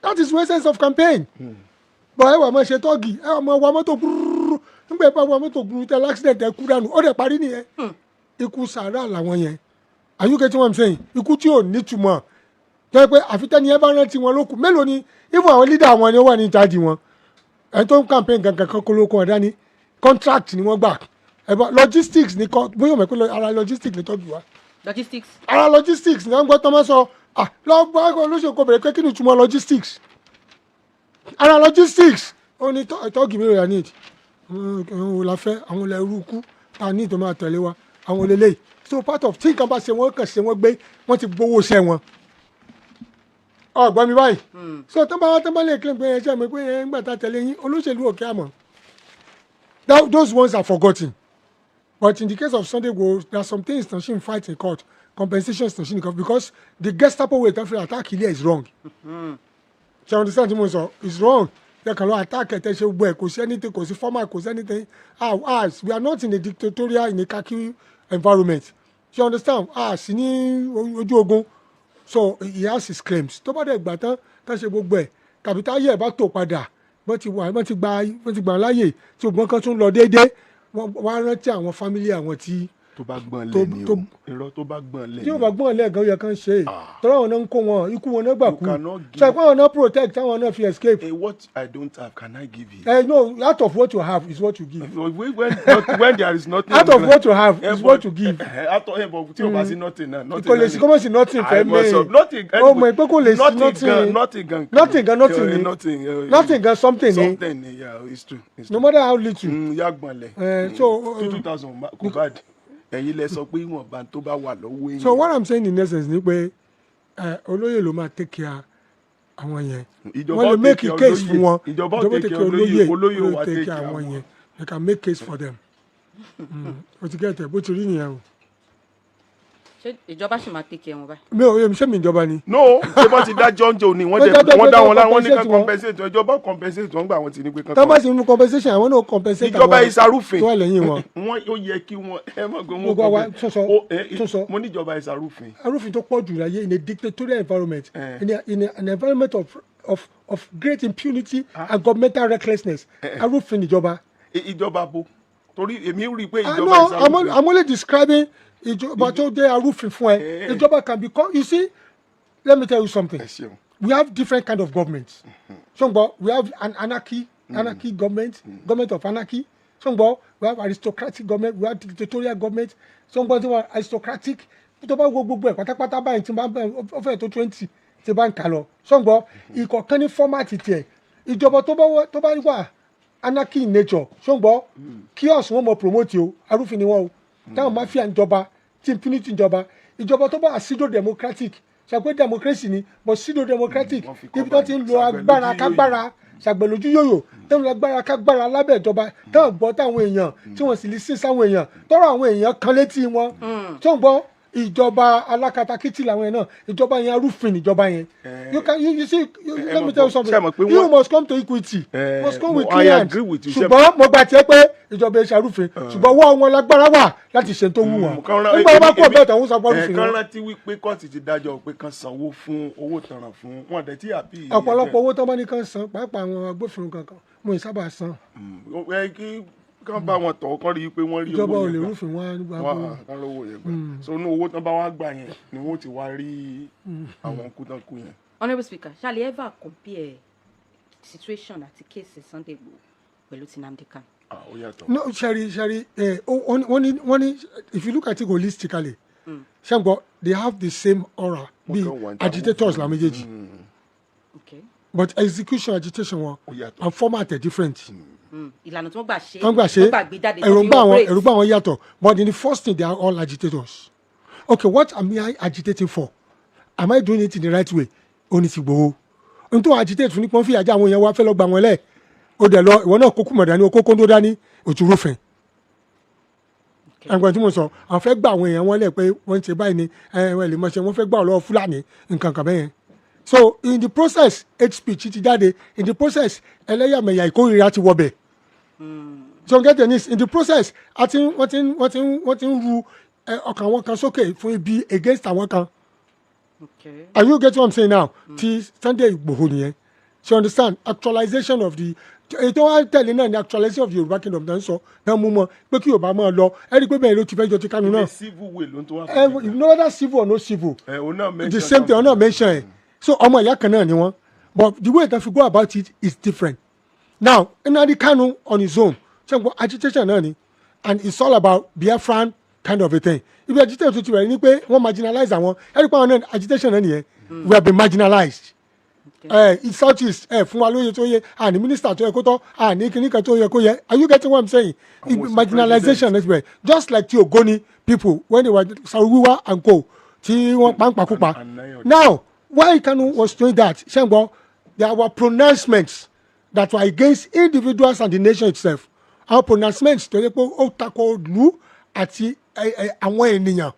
That is the essence of campaign. But ẹ wà máa ṣe tọ́gì, ẹ wà máa wa mọ́tò gbúrúrú. Nígbà yẹn bá wa mọ́tò gbúrú tẹ l'accident, ẹ kú dànù, ó dẹ̀ parí nìyẹn. Ikú sàárà làwọn yẹn. Are you getting what I'm saying? Ikú tí ò nítumọ̀, tó yẹ pé àfitẹ́ni ẹ bá rántí wọn lókun mélòó ni. Even àwọn leader wọn ni ó wà ní ìtajì wọn. Ẹni tó ń campaign gangan kan kó ló kó wọn dání, contract ni wọ́n gbà. Ẹ bá logistics ni kọ́ bóyá o mọ̀ pé ara logistics ni tọ́jú wa. Logistics. Ara logistics ní wọ́n gbọ́ tó máa sọ. Ah, lọ bá olóṣèlú kò bẹ̀rẹ̀ pé kí ni ìtumọ̀ logistics. Ara logistics ó ní tọ́ọ̀gì mélòó la need, àwọn wo la fẹ́, àwọn ilẹ̀ irú ikú ta ní tó máa tẹ̀lé wa, àwọn olélẹ́yìí. So part of tí nǹkan bá ṣe wọ́n, kàn ṣe wọ́n gbé, wọ́n ti gbowó ṣẹ́ wọn. Ọgbọ́n mi báyìí? So tó bá lè claim pé ẹ ṣe mi pé ẹ ń gbà tá tẹ̀lé yín, olóṣèlú òkè àmọ́ those ones are forgotten. But in the case of Sunday Igboho, there are some things tó ṣì ń fight in court, compensations tó ṣì ń court, because the Gestapo way tó fi attack ilé is wrong. Ṣe understand tí mo sọ? Is wrong. Yẹ kàn lọ attack ẹ̀, tẹ́ ṣe gbogbo ẹ̀, kò sí anything, kò sí formal, kò sí anything. Ah ah, we are not in a dictatorial, in a khaki environment. Ṣe understand? Ah, sí ní ojú ogun. So he has his claims. Tó bá dẹ̀ gbà tán, tá ṣe gbogbo ẹ̀, tàbí táyé ẹ̀ bá tó padà, wọ́n ti wà, wọ́n ti gbà láàyè tí ògbọ́n kan tún lọ déédéé, wọ́n á rántí àwọn family àwọn tí Tó bá gbọ́n lẹ̀ ni o. Irọ́, tó bá gbọ́n lẹ̀ Tí yóò ni. bá gbọ́n lẹ́ẹ̀gan, ó yẹ kán ṣe é. Tọ́lá àwọn náà ń kó wọn, ikú wọn náà gbà You kú. cannot give- Ṣe pé àwọn náà protect, àwọn náà fi escape. Eh, what I don't have, can I give you? Eh, no, out of what you have is what you give. When there is nothing. Out of what you have Eh, is what you give. Out of, but tí o bá sí nothing náà. Nothing Kò lè náà sí ni. kọ́mọ̀sí nothing fẹ́ I must mi. nothing. Ó mọ̀ pé kò lè sí nothing. Gan, nothing gan. Nothing gan, nothing ni. Nothing. Nothing gan, something ni. Something ni, yeah, it's true. It's No true. matter how little. Ya gbọ̀n lẹ̀. Eh, so, 2,000 kò bad. Ẹ̀yin lẹ sọ pé ìwọ̀nba tó bá wà lọ́wọ́ èèyàn. So what I'm saying in essence ni pé olóyè ló máa take care àwọn yẹn. Ìjọba Wọ́n lè ó make take a care case olóyè. fún wọn. Ìjọba ó take care olóyè, olóyè ó wá take take care care àwọn àwọn. yẹn. They can make case for them. O ti get ẹ bó ti rí nìyẹn o. Ṣé ìjọba sì máa take care wọn báyìí? Mi ò ṣé mi ìjọba ni. No, ṣé bọ́n ti dájọ́ ń jò ní wọ́n Wọ́n dẹ̀ dájọ́ wọ́n pé dá wọn kán lára, wọ́n ní ká compensate wọn. Compensate wọn. Ìjọba compensate wọn gbà wọ́n ti ní pé kán Tọ́ bá sì ń compensation, àwọn náà compensate Ìjọba àwọn ìsarúfin. tó wà lẹ́yìn wọn. Wọ́n ó yẹ kí wọ́n ẹ mọ̀ pé wọ́n Gbogbo àwa compensate. tún sọ, tún sọ. Mo ní ìjọba ìsarúfin. Arúfin tó pọ̀ jù láyé in a dictatorial environment, in an environment of great impunity and governmental recklessness, arúfin ìjọba. Ìjọba bo? Torí èmi rí i pé Ah, ìjọba no, ìsarúfin. I'm only describing ìjọba tó jẹ́ arúfin fún ẹ. Ìjọba can be you see, let me tell you something. Ẹ ṣeun. We have different kind of governments. Ṣùgbọ́n we have an anarchy government, government of anarchy. Ṣùgbọ́n we have aristocratic government, we have dictatorial government. Ṣùgbọ́n tí wọ́n aristocratic tó bá wo gbogbo ẹ̀ pátápátá báyìí, tí wọ́n bá ó fẹ́ tó 20 tí bá ń kà lọ. Ṣùgbọ́n ìkọ̀kan ní format tiẹ̀. Ìjọba tó bá wà anarchy in nature, ṣùgbọ́n chaos wọn mọ̀ promote o, arúfin ni wọ́n o. Táwọn mafia ń jọba, tí impunity ń jọba. Ìjọba tó bá pseudo democratic, Ṣe pé democracy ni, but pseudo democratic. Wọ́n fi Ibi tó cover ti ń lo ṣàgbẹ̀ agbára lójú. Kágbára ṣàgbẹ̀lójú yòyò, tó ń lo agbára kágbára lábẹ́ ìjọba, táwọn gbọ́ táwọn èèyàn tí wọ́n sì lè sí sáwọn èèyàn tọ́rọ̀ àwọn èèyàn kan létí wọn tó ń gbọ́. Ìjọba alákatakítí làwọn yẹn náà. Ìjọba yẹn, arúfin ìjọba yẹn. You can you, you see you, let me tell you something. Ṣé mọ̀ pé You must come to equity, must come with I clean hands. agree with you. Ṣé Ṣùgbọ́n mo gbà tiẹ̀ pé ìjọba ẹ̀ ṣàrúfin, ṣùgbọ́n ọwọ́ wọn lágbára wà láti ṣe tó wù wọ́n. Nígbà wọn bá kú ọ̀bẹ tán, wọ́n sọ pé arúfin Kán wọn. rántí wípé kóòtù ti dájọ́ pé kán sanwó fún owó tanràn fún wọn dẹ̀ tí àbí. Ọ̀pọ̀lọpọ̀ owó tó bá ní kán san, pàápàá àwọn agbófinró kankan, mo ì sábà san. Ẹ kí kán bá wọn tọ̀, kán rí i pé wọ́n rí Ìjọba owó ò lè yẹn gbà. rúfin wọn nígbà Wọ́n gbogbo. á kán lówó yẹn gbà. So inú owó tán bá wá gbà yẹn ni wọ́n ti wá rí àwọn kú tán kú yẹn. Honourable Speaker, shall you ever compare situation àti case Sunday Igboho pẹ̀lú ti Nnamdi Kanu? Ah, ó yàtọ̀. No, sherry sherry, wọ́n ní if you look at it holistically, ṣẹ́ngbọ́, they have the same aura bí Wọ́n kàn wà ní agitators la méjèèjì, but execution agitation wọn Ó yàtọ̀. and format are different. Ìlànà tí wọ́n gbà ṣe, Wọ́n gbà ṣe, wọ́n gbà gbé jáde, tó fi èròǹgbà wọn, operate. èròǹgbà wọn yàtọ̀, but in the first thing, they are all agitators. Okay, what am I agitating for? Am I doing it in the right way? Ó ní ti Ìgbòho n tó agitate fún ní pọ́n fìyà jẹ àwọn èèyàn wa, fẹ́ lọ gbà wọ́n lẹ̀, ó dẹ̀ lọ, ìwọ náà kókó mọ̀ dání, okó kóńdó dání, òtún rúfin. Ẹ̀gbọ́n tí mo sọ, àwọn fẹ́ gbà àwọn èèyàn wọn lẹ̀ pé wọ́n ń ṣe báyìí ni ẹ ẹ lè mọ̀ ṣe, wọ́n fẹ́ gbà ọ́ lọ́wọ́ Fúlàní, nǹkan kan bẹ́yẹn. So in the process, hate speech ti jáde. In the process, ẹlẹ́yàmẹ̀yà, ìkórìíra ti wọbẹ̀. So get this, in the process, àti wọ́n ti ń ru ọkàn àwọn kan sókè fún ibi against àwọn kan. Are you getting what I'm saying now? Ti Sunday Igboho nìyẹn. So you understand, actualization of the ètò wa tẹ̀lé náà ni actualization of the Yorùbá kingdom náà ń sọ náà, mú mọ́ pé kí Yorùbá máa lọ. Ẹ rí i pé bẹ́ẹ̀ ló ti fẹ́ jọ ti Kánú náà. Ilé civil way ló ń tó wá. Ẹ no, whether civil or no civil, Ẹ òun náà mention the same thing, ọ̀nà mention ẹ̀. So ọmọ ìyá kan náà ni wọ́n, but the way they fi go about it is different. Now, Nnamdi Kanu on his own, ṣe n gbọ́, agitation náà ni, and it's all about Biafran kind of a thing. Ibi agitation tó ti bẹ̀rẹ̀ ni pé wọ́n marginalize àwọn. Ẹ̀rí pé àwọn náà, agitation náà nìyẹn: we have been marginalized ẹ South East, ẹ fún wa lóye tó yẹ, àní minister tó yẹ kó tọ́, àní kíní kan tó yẹ kó yẹ. Are you getting what I'm saying? Àwọn òsì Marginalization náà ti bẹ̀rẹ̀, just like ti Ogoni people when they were Saro-Wiwa and co tí wọ́n pàǹpàkúpa. And Now, why Kanu was doing that, ṣẹ́ngbọ́n, there were pronouncements that were against individuals and the nation itself. Our pronouncements tó yẹ pé ó tako ìlú àti àwọn ènìyàn.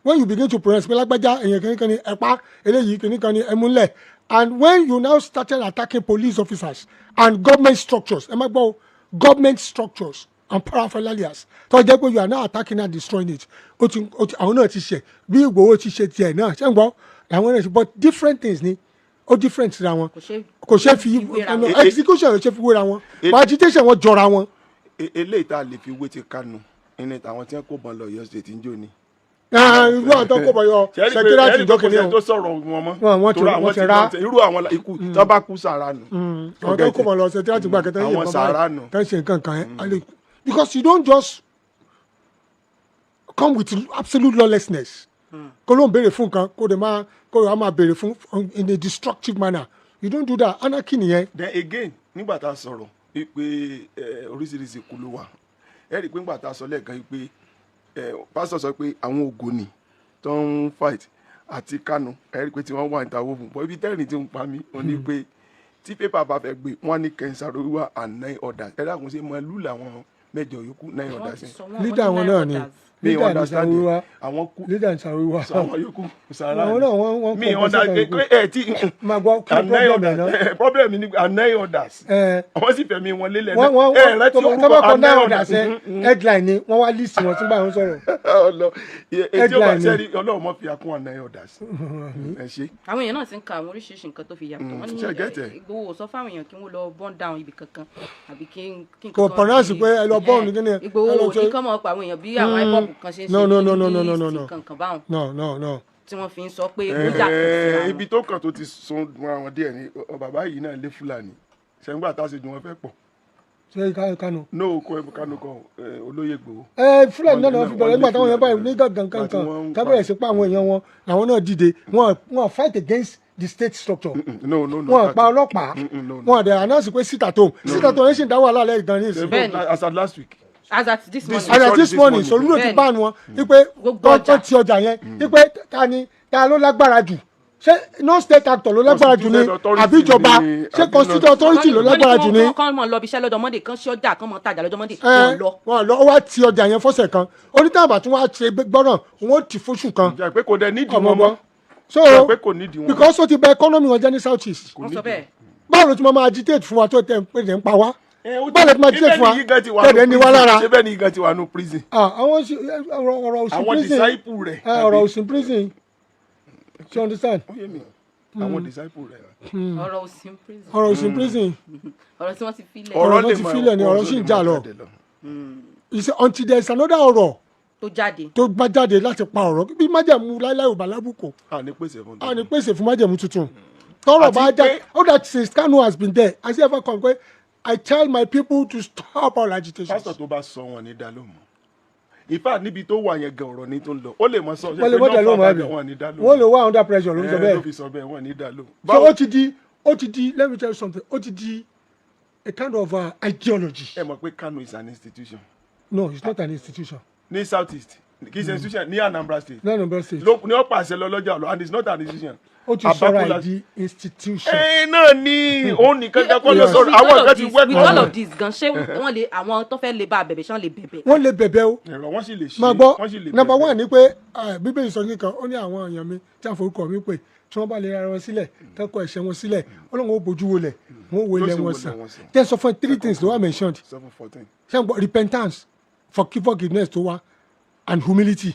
When you begin to pronounce pé lágbájá èèyàn kìíní kan ní ẹ̀pá eléyìí, kìíní kan ní ẹmúlẹ̀, and when you now started attacking police officers and government structures, ẹ má gbọ́ o, government structures and paraphernalias, tó jẹ́ pé you are now attacking and destroying it, ó ti àwọn náà ti ṣe bí Ìgbòho ti ṣe tiẹ̀ náà, ṣé ń gbọ́, làwọn náà ṣe, but different things ni, ó different síra wọn. Kò ṣe Kò ṣe fi wéra wọn. Execution ò ṣe fi wéra wọn, but agitation wọn jọra wọn. Eléyìí tá a lè fi wé ti Kanu ní tàwọn tí wọ́n kó bọn lọ Ọ̀yọ́ State ń jò ní. Ah, irú àwọn tó kó bọ̀ yọ secretariat Ṣẹ́rí pé kò ìjọkìnrin sẹ́ni tó sọ̀rọ̀ wọn mọ́. Wọ́n Torí àwọn ti rá. Irú àwọn ikú tó bá kú sàrà nù. Àwọn tó kó bọ̀ lọ secretariat gbà kẹta Àwọn sàrà nù. Tán ṣe nǹkan kan ẹ, because you don't just come with absolute lawlessness kó ló ń béèrè fún nǹkan, kó dẹ̀ máa kó lè máa béèrè fún in a destructive manner. You don't do that. Anarchy nìyẹn. Then again, nígbà tá a sọ̀rọ̀ wípé oríṣiríṣi ikú ló wà, ẹ rí i pé nígbà tá a sọ lẹ́ẹ̀kan wípé pásítọ̀ sọ pé àwọn Ògòní tó ń fight àti Kánú, ẹ rí i pé tí wọ́n wà níta owó fún bọ́ ibi tẹ́rìn tí ń pa mí, ó ní pé tí pépà bá fẹ́ gbé wọ́n ní Ken Saro-Wiwa and nine others. Ẹ dákun, ṣe mọ lù làwọn mẹ́jọ yòókù, nine Wọ́n others ti yẹn? sọ wọ́n, Leader wọ́n ní àwọn nine náà ni. others. Mi Leader ní understand. Saro-Wiwa. Àwọn kú Leader ní Saro-Wiwa. Sọ àwọn yòókù sàrà. Àwọn náà wọ́n mi compensate understand àwọn yòókù. ẹ tí Máa gbọ́, kí ni and nine problem ẹ̀ náà? others. Problem ni and nine others. Àwọn sì fẹ̀mí wọn lélẹ̀. Wọ́n wọ́n ẹ rántí tó orúkọ bá kọ and nine nine others others. ẹ, headline ni wọ́n wá list wọn tí báyọ̀ ń sọ̀rọ̀. Ọlọ etí ó bá Headline ni. sẹ́ni Ọlọ́run mọ́ fi akún and nine others. Ẹ ṣe. Àwọn èèyàn náà ti ń ka àwọn oríṣiríṣi nǹkan tó fi yàtọ̀. Wọ́n ní Ṣé get ẹ̀? Ìgbòho sọ fáwọn èèyàn kí wọ́n lọ burn down ibì kankan àbí kí Kò nǹkan pronounce pé ẹ lọ burn kí ni, ẹ Ìgbòho lọ ní kán mọ̀ pa àwọn èèyàn bí àwọn IPOB kan ṣe ń ṣe No, no, no, no, no, no, no, ní no. kankan báwọn No, no, no. tí wọ́n fi ń sọ pé ó yàtọ̀ síra wọn. Ibi tó kàn tó ti sun mọ́ra wọn díẹ̀ ni bàbá yìí náà lé Fúlàní ṣẹ́ngbà tá a ṣe ju wọn fẹ́ pọ̀. Ṣé Kánò? No, kọ ẹ Kánò kọ, olóyè Ìgbòho. Ẹ Fúlàní náà Wọ́n fi bẹ̀rẹ̀ nígbà táwọn yẹn báyìí ní gàngàn Àti kankan wọ́n ń tábẹ̀rẹ̀ sí pa àwọn èèyàn wọn, làwọn náà dìde. Wọ́n fight against the state structure. No, no, no. Wọ́n pa ọlọ́pàá. No, no. Wọ́n dẹ̀ announce pé sit at home, sit at home yẹn sì ń dá wàhálà lẹ́yìn gan ní ìsìn. Bẹ́ẹ̀ni. As at last week. As at this morning. As at Sorry, this this morning, morning. Soludo ti Bẹ́ẹ̀ni. ban wọn wípé Gbogbo kọ́ ọjà. ti ọjà yẹn, wípé ta ni ta ló lágbára jù. Ṣé non-state actor ló lágbára jù ní Constituted authority àbí ìjọba? ni, Ṣé àbí constituted authority ló lágbára jù ní? Kán mọ̀ lọ bí iṣẹ́ lọ́jọ́ Monday, kán sí ọjà, kán mọ̀ tajà lọ́jọ́ Monday, Ẹ wọ́n lọ. Wọn lọ. Ó wá ti ọjà yẹn fọ́sẹ̀ kan, onítàbà tún wá ṣe gbọ́ràn, òun ó ti fóṣù kan. Jẹ́ pé kò dẹ̀ nídìí Ọmọ wọn gbọ́ mọ́. So Jẹ́ pé kò nídìí wọn. because ó ti bà economy wọn jẹ́ ní South East. Wọ́n sọ bẹ́ẹ̀. Báwo ló ti máa agitate fún wa tó tẹ̀ ń pè ní pa wá? Báwo ló ti máa agitate fún wa tẹ̀lé ní wá lára? Ṣé bẹ́ẹ̀ ni igan ti wà nù prison? Ah, àwọn ọ̀rọ̀ òsì Àwọn prison. disciple rẹ̀. Ọ̀rọ̀ òsì prison, you understand? Ó yé mi, àwọn disciple rẹ̀. Ọ̀rọ̀ òsì prison. Ọ̀rọ̀ òsì prison. Ọ̀rọ̀ tí wọ́n ti filẹ̀. Ọ̀rọ̀ lè ti máa- filẹ̀ ni, ọ̀rọ̀ sì ń lè jà máa lọ. jáde lọ. You see, until there is another ọ̀rọ̀ tó jáde. tó bá jáde láti pa ọ̀rọ̀ bí májẹ̀mú láíláí ò bá lábùkù, A ní pèsè fún a ní pèsè fún májẹ̀mú tuntun tọ́rọ̀ Àti bá jáde. pé- Ó that since Kanu has been there, has he ever come pé, "I tell my people to stop all agitations"? Pásítọ̀ tó bá sọ wọn ní dá lóhùn mọ́. In fact, níbi tó wà yẹn gan, ọ̀rọ̀ ní tó ń lọ, ó lè mọ sọ. Wọ́n lè mọ́tẹ̀ lóhùn àbí Wọn ní dá lóhùn. wọ́n lè wá under pressure ló ń sọ Ẹ, bẹ́ẹ̀. ló fi sọ bẹ́ẹ̀, wọn ní dá lóhùn. So ó ti di, let me tell you something, ó ti di a kind of ideology. Ẹ mọ̀ pé Kano is an institution. No, it's not an institution. Ní South East, kì í ṣe institution ní Anambra State. Ní Anambra State. Ló ní ó pàṣẹ lọ lọ́jà lọ, and it's not an institution. Ó ti sọ̀rọ̀ Abakola- ẹ̀ di institution. Ẹ náà ni òun nìkan kan kọ́ ló Yeah. sọ̀rọ̀, With àwọn all kan of ti this, with all wẹ́kọ̀ọ́. of this gan, ṣé wọ́n lè, àwọn tó fẹ́ lè bá bẹ̀bẹ̀, ṣé wọ́n lè bẹ̀bẹ̀? Wọ́n lè bẹ̀bẹ̀ o. Ẹ̀rọ wọ́n sì lè ṣe. Máa gbọ́, Wọ́n sì lè number bẹ̀bẹ̀. one ni pé Bíbélì sọ nìkan, ó ní àwọn èèyàn mi tí a forúkọ mi pè, tí wọ́n bá lè ra wọn sílẹ̀, tán kọ ẹ̀ṣẹ̀ wọn sílẹ̀, Ọlọ́run ó bójú wọlẹ̀, wọ́n wo Yóò ilẹ̀ sì wọn wọlẹ̀ sàn. wọn sàn. Tẹ́ sọ fún ẹ, three things ló wà mentioned. 7:14. Ṣé n gbọ́? Repentance, forgiveness tó wá, and humility.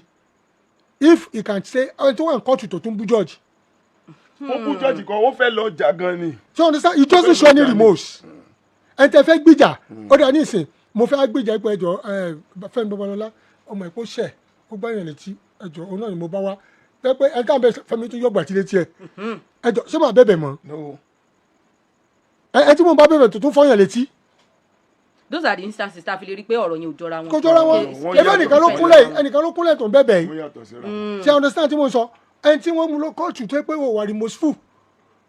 If he can say, ẹni tó wà ní kóòtù tó tún bú judge. Ó bú judge kan, ó fẹ́ lọ jà gan ni. So you understand, he doesn't show any remorse. Ẹni tẹ́ fẹ́ gbìjà, ó dà ní ìsìn, mo fẹ́ gbìjà ipò ẹjọ́ ẹ Fẹ́mi Babalọ́lá, ọmọ ẹ̀kọ́ ṣẹ̀, ó gbáyàn létí, ẹjọ́ òun náà ni mo bá wá pé pé ẹ káàbẹ Fẹ́mi tún yọgbà tí létí ẹ, ẹjọ́ ṣé màá bẹ̀bẹ̀ mọ́? No. Ẹ tí mo bá bẹ̀bẹ̀ tó tún fọyàn létí. Those are the instances tá a fi lè rí pé ọ̀rọ̀ yẹn ò jọra wọn. Kò jọra wọn. Wọ́n Ebe yàtọ̀ ẹnìkan ló síra kúnlẹ̀, wọn. ẹnìkan ló kúnlẹ̀ tó ń bẹ̀bẹ̀ yìí. Wọ́n yàtọ̀ síra wọn. Ṣé understand tí mo sọ? Ẹni tí wọ́n mú lọ kóòtù tó pé wò wà remorseful,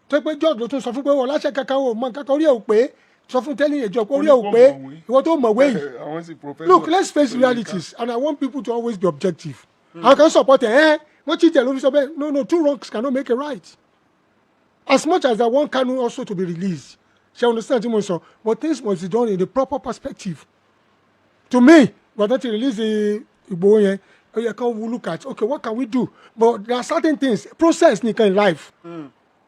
tó pé judge ló tún sọ fún pé wọ́n láṣẹ kankan, wò mọ kankan, orí ẹ̀ ò pé, sọ fún tẹ́lẹ̀ ìjọ pé orí ẹ̀ ò pé, ìwọ tó mọ̀wé yìí. Àwọn sì professor. Look, let's face realities, and I want people to always be objective. Àwọn kan support ẹ ẹ wọ́n ti jẹ lórí sọ bẹ́ẹ̀. No, no, two wrongs cannot make a right. As much as I want Kanu also to be released, ṣe understand tí mo sọ? But things must be done in the proper perspective. To me, wọ́n ti release the Igboho yẹn, ó yẹ kán look at, okay, what can we do? But there are certain things, process nìkan in life.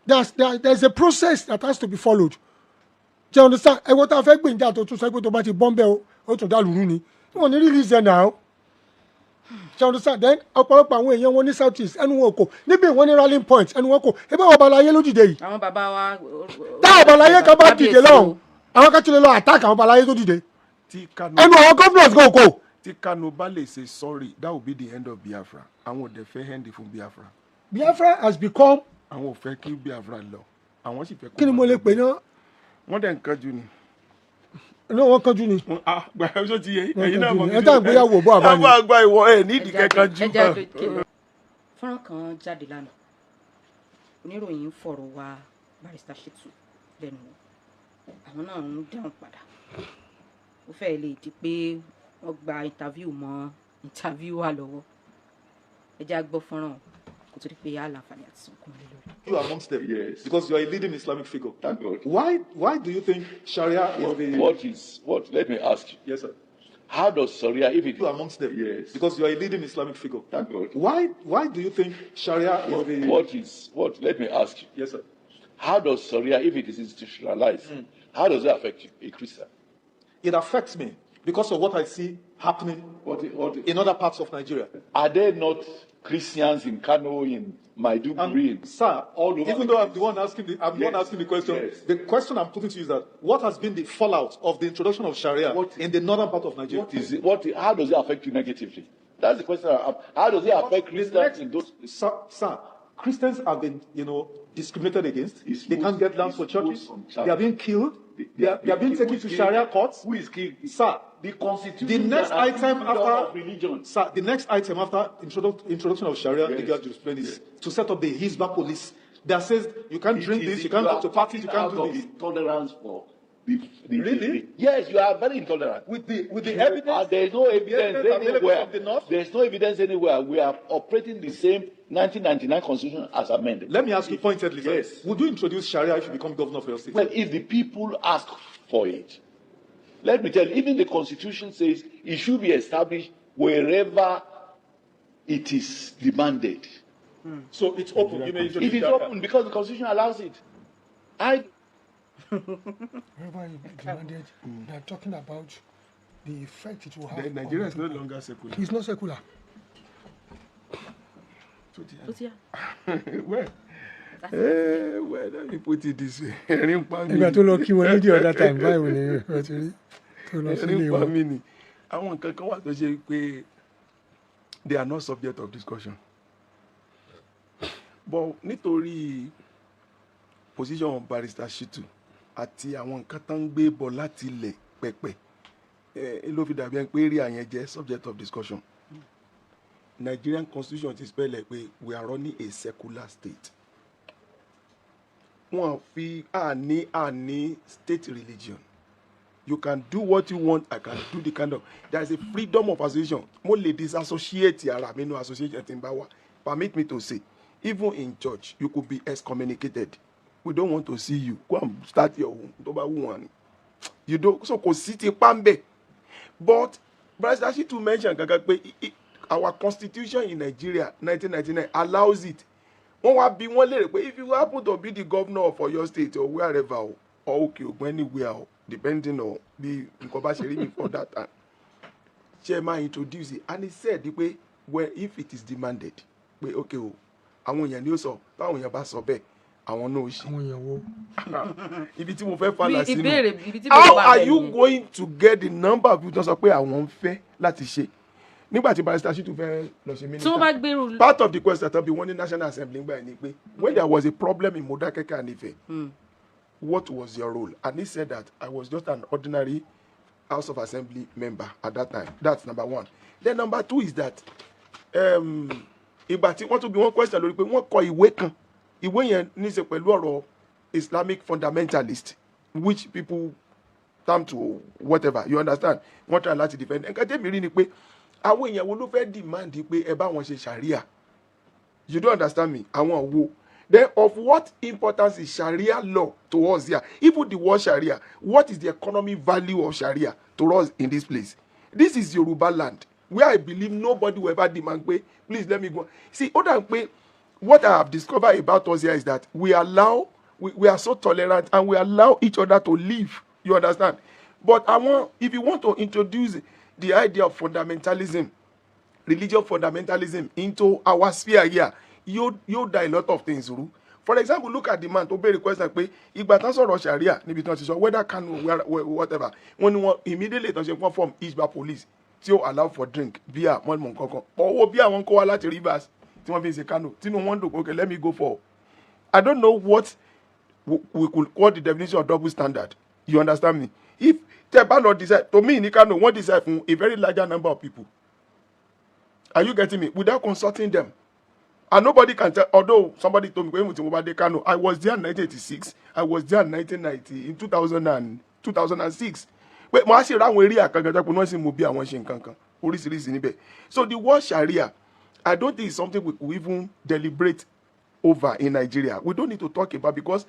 There's a process that has to be followed. Ṣe understand? Ẹ wọ́n tá a fẹ́ gbìyànjú tó tún sọ pé tó bá ti bọ́ńbẹ́ o, ó tún dá lùrú ni wọ́n ní release ẹ̀ náà. Ṣe understand? Then ọ̀pọ̀lọpọ̀ àwọn èèyàn wọn ní South East, ẹnu wọn kò níbi ìwọ́n ní rallying point, ẹnu wọn kò ebe àwọn ọba aláyé ló dìde yìí. Àwọn bàbá wa. Táwọn ọba aláyé kan bá dìde Kábíyèsí lọ́hùn, o. àwọn kan tún lè lọ attack àwọn ọba aláyé tó dìde. Tí Kanu Ẹnu àwọn governors gan kò. Tí Kanu bá lè ṣe sorry, that will be the end of Biafra. Àwọn ò dẹ̀ fẹ́ end fún Biafra. Biafra has become Àwọn ò fẹ́ kí Biafra lọ, àwọn sì fẹ́ kó Kí ni mo lè pè náà? Wọ́n dẹ̀ ń kánjú ni. Ní wọ́n kánjú ni. Ah, gba ẹ sọ ti yẹ Wọ́n ẹ̀yin náà kánjú mọ̀. ni. Ẹ tá à ń gbéyàwó bọ́ àbá ni. Àbá àgbà ìwọ ẹ nídìí kẹkàn jù. Ẹ jáde kéde. Fọ́nrán kan jáde lánàá, oníròyìn ń fọ̀rọ̀ wá Barrister Shittu lẹ́nu wò, àwọn náà ń dáhùn padà. Ó fẹ́ẹ́ lè di pé wọ́n gba interview mọ́ interview wà lọ́wọ́. Ẹ jẹ́ á gbọ́ fọ́nrán kó tó di pé á láǹfààní àti sunkún lé lórí. You amongst them. Yes. Because you are a leading Islamic figure. Thank God. Why do you think Sharia is the What is what? Let me ask you. Yes, sir. How does Sharia, if it You amongst them. Yes. Because you are a leading Islamic figure. Thank God. Why do you think Sharia is the What is what? Let me ask you. Yes, sir. How does Sharia, if it is institutionalized, how does it affect you, a Christian? It affects me because of what I see happening in other parts of Nigeria. Are there not Christians in Kano, in Maiduguri, And, sir, all over even the though I'm place? the one asking the, I'm the one asking the question, the question I'm putting to you is that what has been the fallout of the introduction of Sharia in the northern part of Nigeria? What is it? What? How does it affect you negatively? That's the question I have. How does it affect The Christians in those places? Sir, Christians have been discriminated against. It's They can't get lands for it's moved churches. from They are being killed. They are being Who taken is to killing Sharia them? courts. Who is killing? Sir, The constitution the next guarantees item freedom after of religion. Sir, the next item after introduction of Sharia legal jurisprudence is to set up the Hisbah police that says you can't It drink is this, you can't you go are to parties, you can't out do of this. the tolerance for Really? Yes, you are very intolerant. With the evidence, There is no the evidence evidence available anywhere. from the north. There is no evidence anywhere. We are operating the same 1999 constitution as amended. Let me ask you pointedly, sir. Yes. Would you introduce Sharia if you become governor of your state? Well, if the people ask for it, let me tell you, even the constitution says it should be established wherever it is demanded. So it's open. You may introduce It is Sharia. open because the constitution allows it. I Wherever you demanded, they are talking about the effect it will have. Then on Nigeria the is no people. longer secular. It's not secular. Tó ti yá. Ó ti yá. Well, let me put it this way. Ẹ̀rín pa mí. Ìgbà tó lọ kí wọn ní the other time, báyìí ni wọ́n ti rí tó lọ sílé Ẹ̀rín pa wọn. mí ni. Àwọn nǹkan kan wà tó ṣe pé they are not subject of discussion. But nítorí position Barrister Shitu àti àwọn nǹkan tó ń gbé bọ̀ láti ilẹ̀ pẹ̀pẹ̀ ló fi dàbí ẹni pé area yẹn jẹ́ subject of discussion. Nigerian constitution ti spell ẹ̀ pé we are running a secular state. Wọ́n fi àní state religion. You can do what you want, I can do the kind of, there is a freedom of association. Mo lè disassociate ara mi nínú association tí n bá wà. Permit me to say, even in church, you could be excommunicated. We don't want to see you, go and start your own. Tó bá wù wọ́n ni. You don't, so kò sí ti pa ń bẹ̀. But Barrister Shitu mention gangan pé our constitution in Nigeria 1999 allows it. Wọ́n wá bí wọ́n léèrè pé if you happen to be the governor of Oyo State or wherever o, or Òkè Ògùn, anywhere o, depending on bí nǹkan bá ṣe rí before that time, ṣe máa introduce it? And he said pé, well, if it is demanded pé okay o, àwọn èèyàn ni ó sọ, táwọn èèyàn bá sọ bẹ́ẹ̀, àwọn náà ó ṣe. Àwọn èèyàn wo? Ibi tí mo fẹ́ fàlà sínú. Ìbéèrè ibi tí How ìbéèrè wà are bẹ́ẹ̀ you nìyẹn. going to get the number of people tó sọ pé àwọn ń fẹ́ láti ṣe nígbà tí Barrister Shitu fẹ́ lọ ṣe Tí wọ́n bá minister? gbèrú. Part of the question tán bí wọ́n ní National Assembly ngbà yẹn ni pé when there was a problem in Modakeke and Ife, what was your role? And he said that I was just an ordinary House of Assembly member at that time. That's number one. Then number two is that ìgbà tí wọ́n tún bí wọ́n question lórí pé wọ́n kọ ìwé kan, ìwé yẹn ní í ṣe pẹ̀lú ọ̀rọ̀ Islamic fundamentalist, which people term to whatever, you understand, wọ́n try láti defend. Nǹkan tẹ́mi rí ni pé àwọn èèyàn wo ló fẹ́ demand pé ẹ bá wọn ṣe sharia? You don't understand me. Àwọn wo? Then of what importance is Sharia law to us here? Even the word Sharia, what is the economic value of Sharia to us in this place? This is Yoruba land, where I believe nobody will ever demand pé please let me go. See, ó dà pé what I have discovered about us here is that we are so tolerant and we allow each other to live, you understand? But àwọn, if you want to introduce the idea of fundamentalism, religious fundamentalism, into our sphere here, yóò da a lot of things rú. For example, look at the man tó béèrè question pé ìgbà tán sọ̀rọ̀ Sharia níbi tí wọ́n ti sọ whether Kano, whatever, wọ́n ní wọ́n immediately tán ṣe wọ́n form Hisbah police tí ó allow for drink, beer, wọ́n mọ̀ nǹkan kan. Owó beer wọn kó wá láti Rivers tí wọ́n fi ń ṣe Kano, tínú wọn dùn pé okay, let me go for, I don't know what we could call the definition of double standard. You understand me? If tẹ bá lọ decide to me ní Kano, wọ́n decide fún a very larger number of people, are you getting me, without consulting them? And nobody can tell, although somebody told me pé tí mo bá dé Kano. I was there in 1986, I was there in 1990, in 2000 and 2006, pé mo á sì ráwọn eré àkàngàn tó pé wọ́n sì mú bí àwọn ṣe nǹkan kan oríṣiríṣi níbẹ̀. So the word Sharia, I don't think it's something we could even deliberate over in Nigeria. We don't need to talk about, because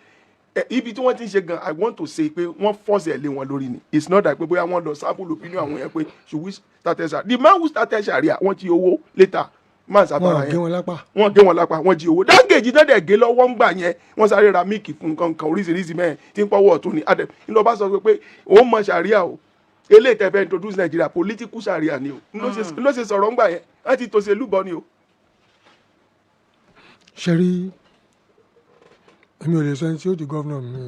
ibi tí wọ́n ti ń ṣe gan, I want to say pé wọ́n force ẹ̀ lé wọn lórí ni. It's not that pé bóyá wọ́n lọ sample opinion àwọn yẹn pé should we start Sharia. The man who started Sharia, wọ́n ti owó later man Wọn sábàrà ò gé yẹn. wọn lápá. Wọ́n gé wọn lápá, wọ́n jí owó dáńgèjì náà dẹ̀ gé lọ́wọ́ ń gbà yẹn. Wọ́n sáré ra milk fún nǹkan kan oríṣiríṣi mẹ́rin tí ń pọ́wọ́ ọ̀tún ni adẹ ńlọba sọ pé òun mọ Sharia o, eléyìí tẹ́ fẹ́ introduce Nigeria, political Sharia ni o. Ló ṣe sọ̀rọ̀ ńgbà yẹn, wọ́n ti tòṣèlú bọ́ ni o. Ṣe rí, èmi ò lè sọ ẹni tí ó di governor mi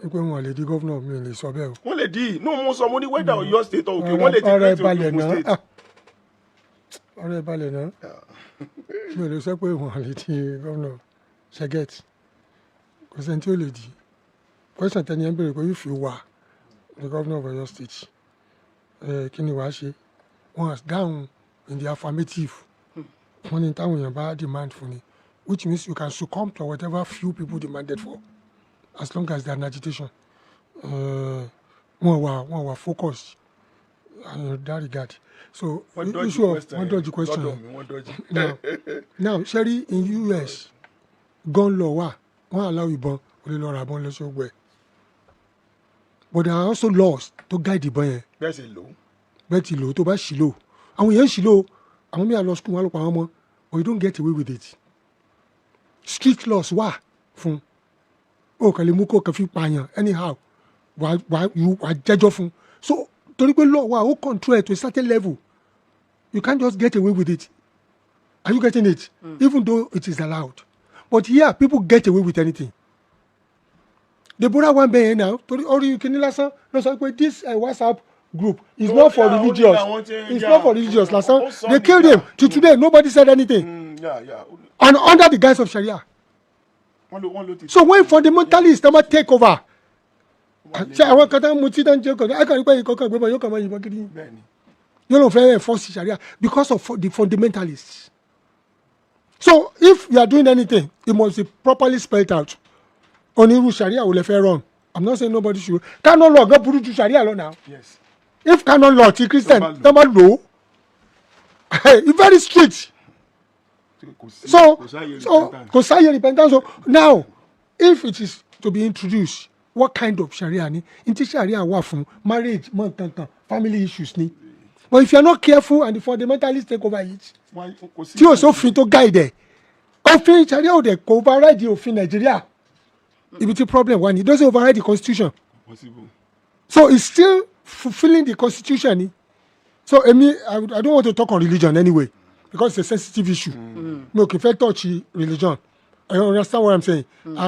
ò pé wọn lè di governor, mi ò lè sọ bẹ́ẹ̀ o. Wọ́n lè di inú mo sọ, mo ní whether Ọ̀yọ́ State or Òkè, wọ́n lè ti Ọ̀rọ̀ ẹ create balẹ̀ Ògùn náà. State. Ah. Ọ̀rọ̀ ẹ balẹ̀ náà, mi ò lè sọ pé wọn lè di governor. Ṣé ẹ get? Kò sẹ́ni tí ó lè di. Question tẹ́ni ẹ ń béèrè pé if you were the governor of Oyo State, kí ni wàá ṣe? Wọ́n has down in the affirmative. Wọ́n ní táwọn èèyàn bá demand fún ni, which means you can succumb to whatever few people demanded for as long as they are in agitation. Wọ́n wà focus in that regard. So Wọ́n dodge issue of question wọ́n yẹn. Dodge question Lọ́dọ̀ yẹn. mi, wọ́n dodge. Now, ṣé ẹ rí, in US, gun law wà, wọ́n allow ìbọn, o lè lọ ra ìbọn lọ́sọ̀ gbẹ, but there are also laws to guide ìbọn yẹn. Bẹ́ẹ̀ sì lò ó. Bẹ́ẹ̀ ti lò ó, tó bá ṣì lò, àwọn èèyàn ń ṣì lò, àwọn mìíràn lọ school, wọn lọ pa àwọn ọmọ, but you don't get away with it. Strict laws wà fún o, kàn lè mú kó kàn fi pààyàn anyhow, wà jẹ́jọ́ fún. So torí pé law wà, ó control it to a certain level. You can't just get away with it. Are you getting it? Even though it is allowed, but here people get away with anything. Deborah wà bẹ́ẹ̀ yẹn náà, torí orí kìíní lásán ló sọ pé this WhatsApp group is not for Yeah, ó ní religious, àwọn tí- it's not for religious lásán. Ó sọ They ní killed him. Till today, nobody said anything. And under the guise of Sharia. Wọ́n ló ti. So when fundamentalists dem take over, ṣe àwọn kan tó ń mutí, tó ń jẹ kàn, ẹ kàn ní pé ìkọkàn gbé bọ, yóò kàn máa yìnbọn kiri. Bẹ́ẹ̀ni. Yóò lọ fẹ́ enforce Sharia because of the fundamentalists. So if you are doing anything, it must be properly spelled out. Onírú Sharia wo lè fẹ́ run? I'm not saying nobody should. Canon law gan burú ju Sharia lọ now. If canon law ti Christian Tó bá lò. tó bá lò ó, it's very strict. Kò sí. So Kò sáyè so repentance. Kò sáyè repentance. So now, if it is to be introduced, what kind of Sharia ni? N tí Sharia wà fún, marriage mọ nǹkankan, family issues ni. But if you are not careful and the fundamentalists take over it, Kò sí. tí o sófin tó guide ẹ, òfin Sharia ò dẹ̀ kò override òfin Nàìjíríà. Ibi tí problem wà ní, it doesn't override the constitution. Possible. So it's still fulfilling the constitution ni. So èmi, I don't want to talk on religion anyway because it's a sensitive issue. Mi ò kì í fẹ́ touch religion. I understand what I'm saying?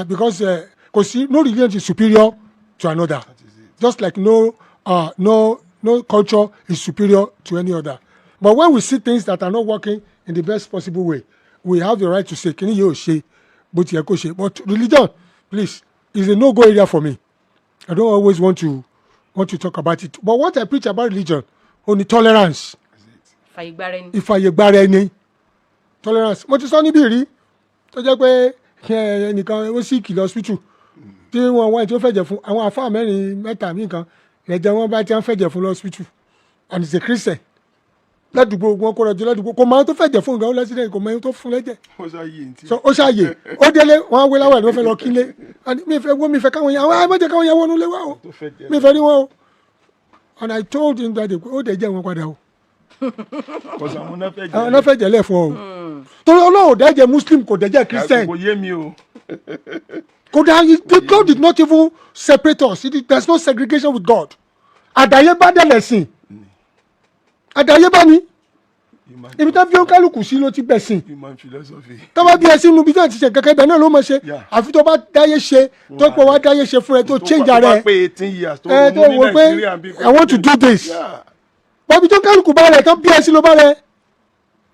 Because kò sí, no religion is superior to another, just like no culture is superior to any other. But when we see things that are not working in the best possible way, we have the right to say kí ni yóò ṣe bó ti yẹ kó ṣe. But religion, please, is a no-go area for me. I don't always want to talk about it. But what I preach about religion, only tolerance. Fàyègbára ẹni. Ìfàyègbára ẹni, tolerance. Mo ti sọ níbí rí tó jẹ́ pé ẹnìkan ó sì kìlọ̀ hospital tí wọ́n wá tí ó fẹ̀jẹ̀ fún àwọn àfáà mẹ́rin mẹ́ta mí kan lẹ́jẹ̀ wọn bá ti ń fẹ̀jẹ̀ fún lọ́sibítù, and it's a Christian ládùúgbò wọn kó rọjò ládùúgbò, kò mọ àwọn tó fẹ̀jẹ̀ fún nǹkan ó lẹ́sídẹ̀ẹ́, kò mọ ẹni tó fún lẹ́jẹ̀. Ó ṣàyè ntí. So ó ṣàyè, ó délé, wọn á wé láwà ní wọn fẹ́ lọ kílé. And mi fẹ́ wo, mi fẹ́ káwọn yẹn, àwọn ẹ má jẹ́ káwọn yẹn wọnú lé wá o, Tó fẹ́ jẹ́. mi fẹ́ rí wọn o. And I told him that day, ó dẹ̀ jẹ́ wọn padà o. Kọ̀sọ̀ àwọn náà fẹ́ jẹ́. Àwọn náà fẹ́ jẹ́lẹ̀ fún ọ o, torí Ọlọ́run ò dẹ́jẹ́ Muslim, kò dẹ́jẹ́ Christian. Kò yé mi o. Kò dá. God did not even separate us. There is no segregation with God. Àdáyébá dẹ̀ lẹ̀sìn, àdáyébá ni. Ibi tó bí kálukú sí ló ti bẹ̀ sìn. Human philosophy. Tó bá bí ẹ sínú ibi tí wọ́n ti ṣe kẹ́kẹ́, ibẹ̀ náà ló mọ̀ ṣe. Àfi tó bá dáyé ṣe, tó pọ̀ wá dáyé ṣe fún ẹ, tó change ara Tó ẹ bá pé 18 years tó ẹ tó ronú ní wò pé Nàìjíríà bí. I want to do this. Bọ́bí tó kálukú bá rẹ̀, tó bí ẹ sí ló bá rẹ̀,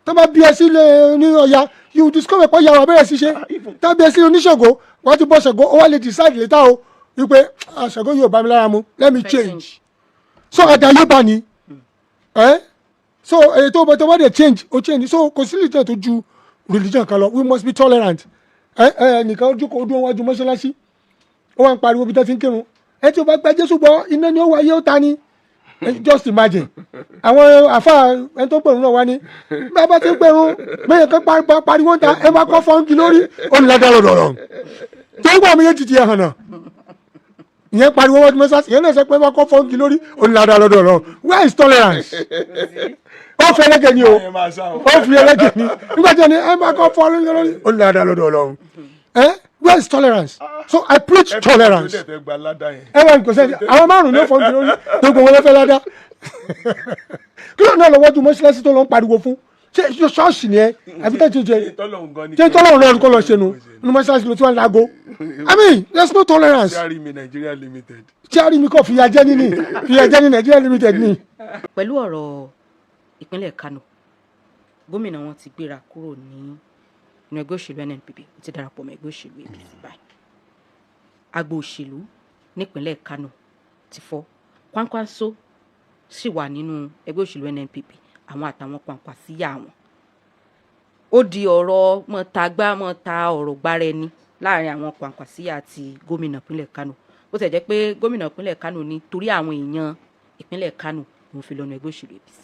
tó bá bí ẹ sí lé ní Ọya, you discover pé Ọya wà bẹ̀rẹ̀ sí ṣe. Tó bí ẹ sí oníṣègùn, wọ́n ti bọ́ Ṣàngó, ó wá lè decide later o wípé, "Ah, Ṣàngó yóò bá mi lára mu, let me Fẹ́ change." change. So àdáyébá ni ẹ. So èyí tó bá tó bá dé change, ó change. So kò sí religion tó ju religion kan lọ. We must be tolerant. Ẹ ẹ nìkan ojú kò dún wájú mọ́ṣáláṣí, ó wà ń pariwo bí tó ti ń kírun, ẹ tí o bá gba Jésù gbọ́, iná ni ó wáyé, ó ta ni. Just imagine, àwọn àfa ẹni tó pèrún náà wá ní bí a bá ti ń pèrún bẹ́ẹ̀ kan pariwo ń ta, ẹ bá kọ́ fọ́nkì lórí, ó ní ládàá lọ́dọọdọ tó ń gbọ́ àmì yẹn ti ẹ̀ hàn náà. Ìyẹn pariwo wọ́n ti mọ́sáàsì, ìyẹn náà sọ pé wọ́n kọ́ fọ́nkì lórí, ó ní ládàá lọ́dọọdọ. Where is tolerance? Ó fi ẹlẹ́gẹ̀ ni o. Ẹ máa sá o. Ó fi ẹlẹ́gẹ̀ ni nígbà tí wọ́n ní ẹ máa kọ́ fọ́nkì lórí, ó ní ládàá lọ́dọọdọ. Ẹ, where is tolerance? So I preach tolerance. Ẹ fi tó dẹ̀ fẹ́ gba ládàá yẹn. Ẹ wà ní kò sẹ́ni, àwọn márùn-ún ló fọ́nkì lórí, gbogbo wọn ló fẹ́ ládàá. Kí ló náà lọ́wọ́ ju mọ́ṣáláṣí tó lọ ń pariwo fún? Ṣé ṣọ́ọ̀ṣì ni ẹ àbí tẹ́ ṣe Tọ́lọ́hun gan ni. Ṣé tọ́lọ́run lọ́run kọ́ lọ ṣe nu nínú mọ́ṣáláṣí ló tí wọ́n ń lago? I mean, there is no tolerance. Ṣáàrí mi Nigeria Limited. Tí a rí mi kọ́ fìyà jẹ́ nínú fìyà jẹ́ ní Nigeria Limited ní. Pẹ̀lú ọ̀rọ̀ ìpínlẹ̀ Kano, gómìnà wọn ti gbéra kúrò ní inú ẹgbẹ́ òṣèlú NNPP, ó ti darapọ̀ mọ́ ẹgbẹ́ òṣèlú APC báyìí. Agbo òṣèlú nípínlẹ̀ Kano ti fọ́. Kwankwaso sì wà nínú ẹgbẹ́ òṣèlú NNPP, àwọn àtàwọn Kwankwasíyà wọn. Ó di ọ̀rọ̀ mọ́ta gbá mọ́ta, ọ̀rọ̀ gbára ẹni láàrin àwọn Kwankwasíyà àti gómìnà ìpínlẹ̀ Kano. Bó ti jẹ́ pé gómìnà ìpínlẹ̀ Kánò ní torí àwọn èèyàn ìpínlẹ̀ Kánò ló fi lọ́nu ẹgbẹ́ òṣèlú APC.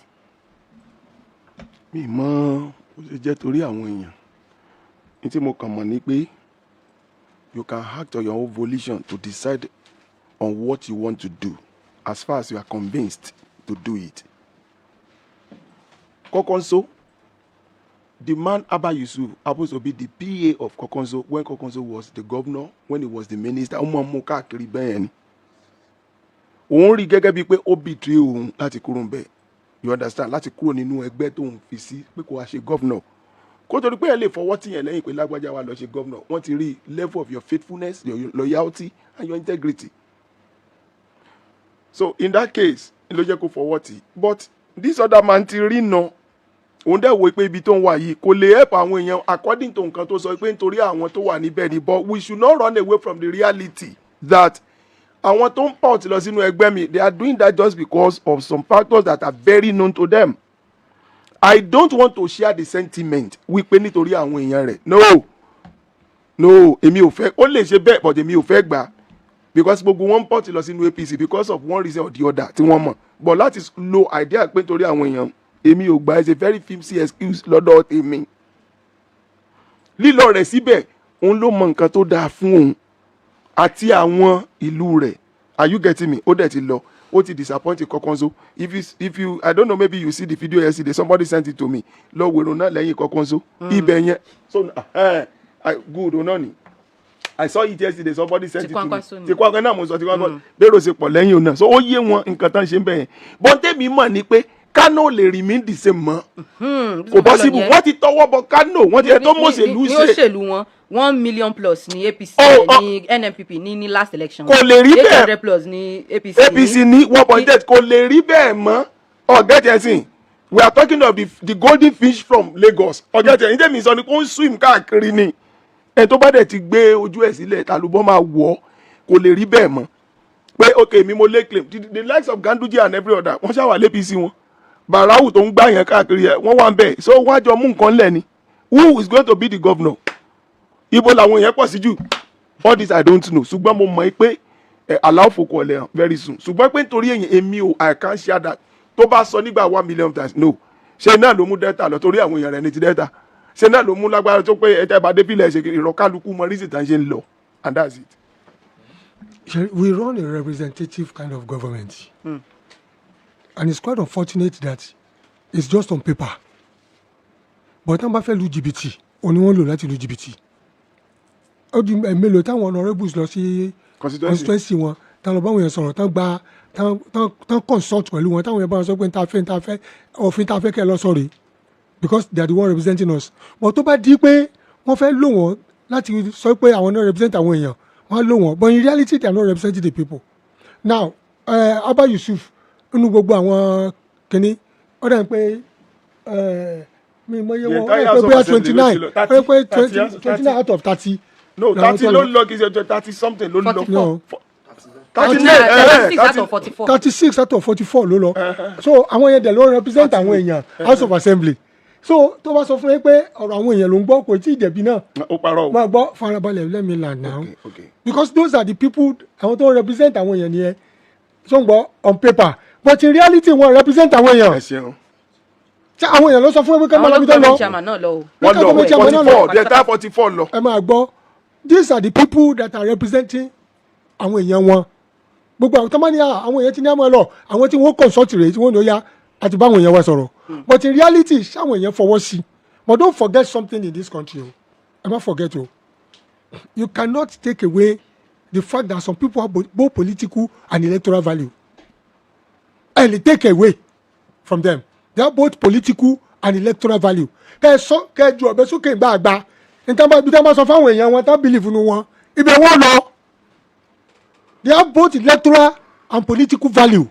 Mi mọ ó ṣe jẹ́ torí àwọn èèyàn. Ní tí mo kàn mọ̀ ni pé you can act on your own volition to decide on what you want to do, as far as you are convinced to do it. Kwankwaso, the man Abba Yusuf happens to be the PA of Kwankwaso when Kwankwaso was the governor, when he was the minister. Ó mọ̀ mú káàkiri bẹ́ẹ̀ ni. Òun rí gẹ́gẹ́ bíi pé ó betray òun láti kúrò ń bẹ̀. You understand? Láti kúrò nínú ẹgbẹ́ tóun fi sí pé kó wá ṣe governor. Kó torí pé ẹ lè fọwọ́ tìyẹn lẹ́yìn pé lágbájá wa lọ ṣe governor. Wọ́n ti rí level of your faithfulness, your loyalty and your integrity. So in that case, ló jẹ́ kó fọwọ́ tì. But this other man ti rí na, òun dẹ̀ wo pé ibi tó ń wà yìí kò lè help àwọn èèyàn, according to nǹkan tó sọ pé nítorí àwọn tó wà níbẹ̀ ni. But we should not run away from the reality that àwọn tó ń port lọ sínú ẹgbẹ́ mi, they are doing that just because of some factors that are very known to them. I don't want to share the sentiment wípé nítorí àwọn èèyàn rẹ̀. No, no, èmi ò fẹ́. Ó lè ṣe bẹ́ẹ̀, but èmi ò fẹ́ gbà, because gbogbo wọn ń port lọ sínú APC because of one reason or the other tí wọ́n mọ̀. But láti lo idea pé nítorí àwọn èèyàn, èmi ò gbà. It's a very flimsy excuse lọ́dọ̀ tèmi. Lílọ rẹ̀ síbẹ̀, òun ló mọ nǹkan tó dáa fún òun àti àwọn ìlú rẹ̀. Are you getting me? Ó dẹ̀ ti lọ, ó ti disappoint Kwankwaso. If you, I don't know, maybe you see the video yesterday, somebody sent it to me. Lọ wèrò náà lẹ́yìn Kwankwaso ibẹ̀ yẹn. So good, òun náà ni. I saw it yesterday, somebody sent Ti it to me. Kwankwaso ni. Ti Kwankwaso náà mo sọ, ti Kwankwaso bẹ́ẹ̀rù ṣe pọ̀ lẹ́yìn òun náà. So ó yé wọn nǹkan tán ṣe ń bẹ̀ yẹn. Bọ́n tèmi mọ̀ ni pé Kano lè remain the same mọ́. Kò possible. Wọ́n ti tọwọ́ bọ Kano, wọ́n ti ẹ̀ tó mọ̀ṣèlú ní ṣe. Òṣèlú wọn, 1 million plus ní APC Oh. ní NNPP ní last election. Kò lè rí bẹ́ẹ̀. 800 plus ní APC. APC ní 1.8. Kò lè rí bẹ́ẹ̀ mọ́. Ọ̀gẹ́tì ẹ̀sìn, we are talking of the golden fish from Lagos. Ọ̀gẹ́tì ẹ̀yìn tẹ̀mí sọ ni kó ń swim káàkiri ni. Ẹ̀ tó bá dẹ̀ ti gbé ojú ẹ̀ sílẹ̀, tàlùbọ́ máa wọ̀ ọ́. Kò lè rí bẹ́ẹ̀ mọ́ pé ok, mi mo lay claim. The likes of Ganduje and every other, wọ́n ṣàwà l'APC wọn. Barau tó ń gbà yẹn káàkiri ẹ̀, wọ́n wà ń bẹ̀. So wọ́n á jọ mú nǹkan lẹ̀ ni. Who is going to be the governor? Ibo làwọn èèyàn pọ̀ sí jù? All this I don't know, ṣùgbọ́n mo mọ̀ pé ẹ aláwọ̀ fòkò ọ̀lẹ̀ hàn very soon. Ṣùgbọ́n pé nítorí èyàn, èmi ò, I can't share that. Tó bá sọ nígbà 1 million times, no. Ṣe náà ló mú Delta lọ torí àwọn èèyàn rẹ̀ ní ti Delta? Ṣe náà ló mú lágbára tó pé ẹ̀tẹ́ bá débìlẹ̀ ṣe ìrọ̀? Kálukú mọ reason tá ń ṣe ń lọ, and that's it. We run a representative kind of government. And it's quite unfortunate that it's just on paper. But tán bá fẹ́ lu jìbìtì, òun ni wọ́n lò láti lu jìbìtì. Ó di mélòó táwọn honourables lọ sí constituency. Constituency wọn, tán lọ báwọn yẹn sọ̀rọ̀, tán gba tán consult pẹ̀lú wọn, táwọn yẹn bá wọn sọ pé n ta fẹ́ òfin ta fẹ́ kẹ́ ẹ lọ sọ rèé, because they are the one representing us. But tó bá di pé wọ́n fẹ́ lò wọ́n láti sọ pé àwọn náà represent àwọn èèyàn, wọ́n á lò wọ́n, but in reality they are not representing the people. Now, Abba Yusuf, nínú gbogbo àwọn kìnní, ó dà pé mi mọ iye The wọn, ó entire dà pé House of bóyá Assembly 29 ló ti lọ. ó dà pé 30. 29 out of 30 No, làwọn 30 tó ló ń lọ, kì í ṣe 30 something ló ń lọ. No. 39. 36 out of 44. 36 out of 44 ló lọ. So àwọn yẹn dẹ̀ ló represent àwọn èèyàn House of Assembly. So tó bá sọ fún yín pé ọ̀rọ̀ àwọn èèyàn ló ń gbọ́, kò tí ì jẹ̀bi náà. Ó parọ́ o. Máa gbọ́, farabalẹ̀, let me land now. Okay. Because those are the people, àwọn tó ń represent àwọn èèyàn nìyẹn. So ń gbọ́, on paper, but in reality wọ́n represent àwọn Ẹ èèyàn. ṣeun. Ṣé àwọn èèyàn ló sọ fún yín pé ká máa Àwọn lọ bí tó local lọ? government chairman náà lọ o. Wọ́n lọ. Local government chairman 44 náà lọ. The entire 44 lọ. Ẹ máa gbọ́, these are the people that are representing àwọn èèyàn wọn. Gbogbo àwọn tó máa ní àwọn èèyàn tí ní àmọ́ lọ, àwọn tí wọ́n consult rèé, tí wọ́n ní ó yá àti báwọn èèyàn wa sọ̀rọ̀, but in reality, ṣáwọn èèyàn fọwọ́ sí? But don't forget something in this country o. Ẹ má forget o, you cannot take away the fact that some people have both political and electoral value. Ẹ lè take away from them, they have both political and electoral value. Kẹ ẹ sọ, kẹ ẹ ju ọbẹ sókè gbàgbà níta bá bí tá bá sọ fáwọn èèyàn wọn, tá believe nínú wọn, ibẹ̀ wọ́n lọ. They have both electoral and political value.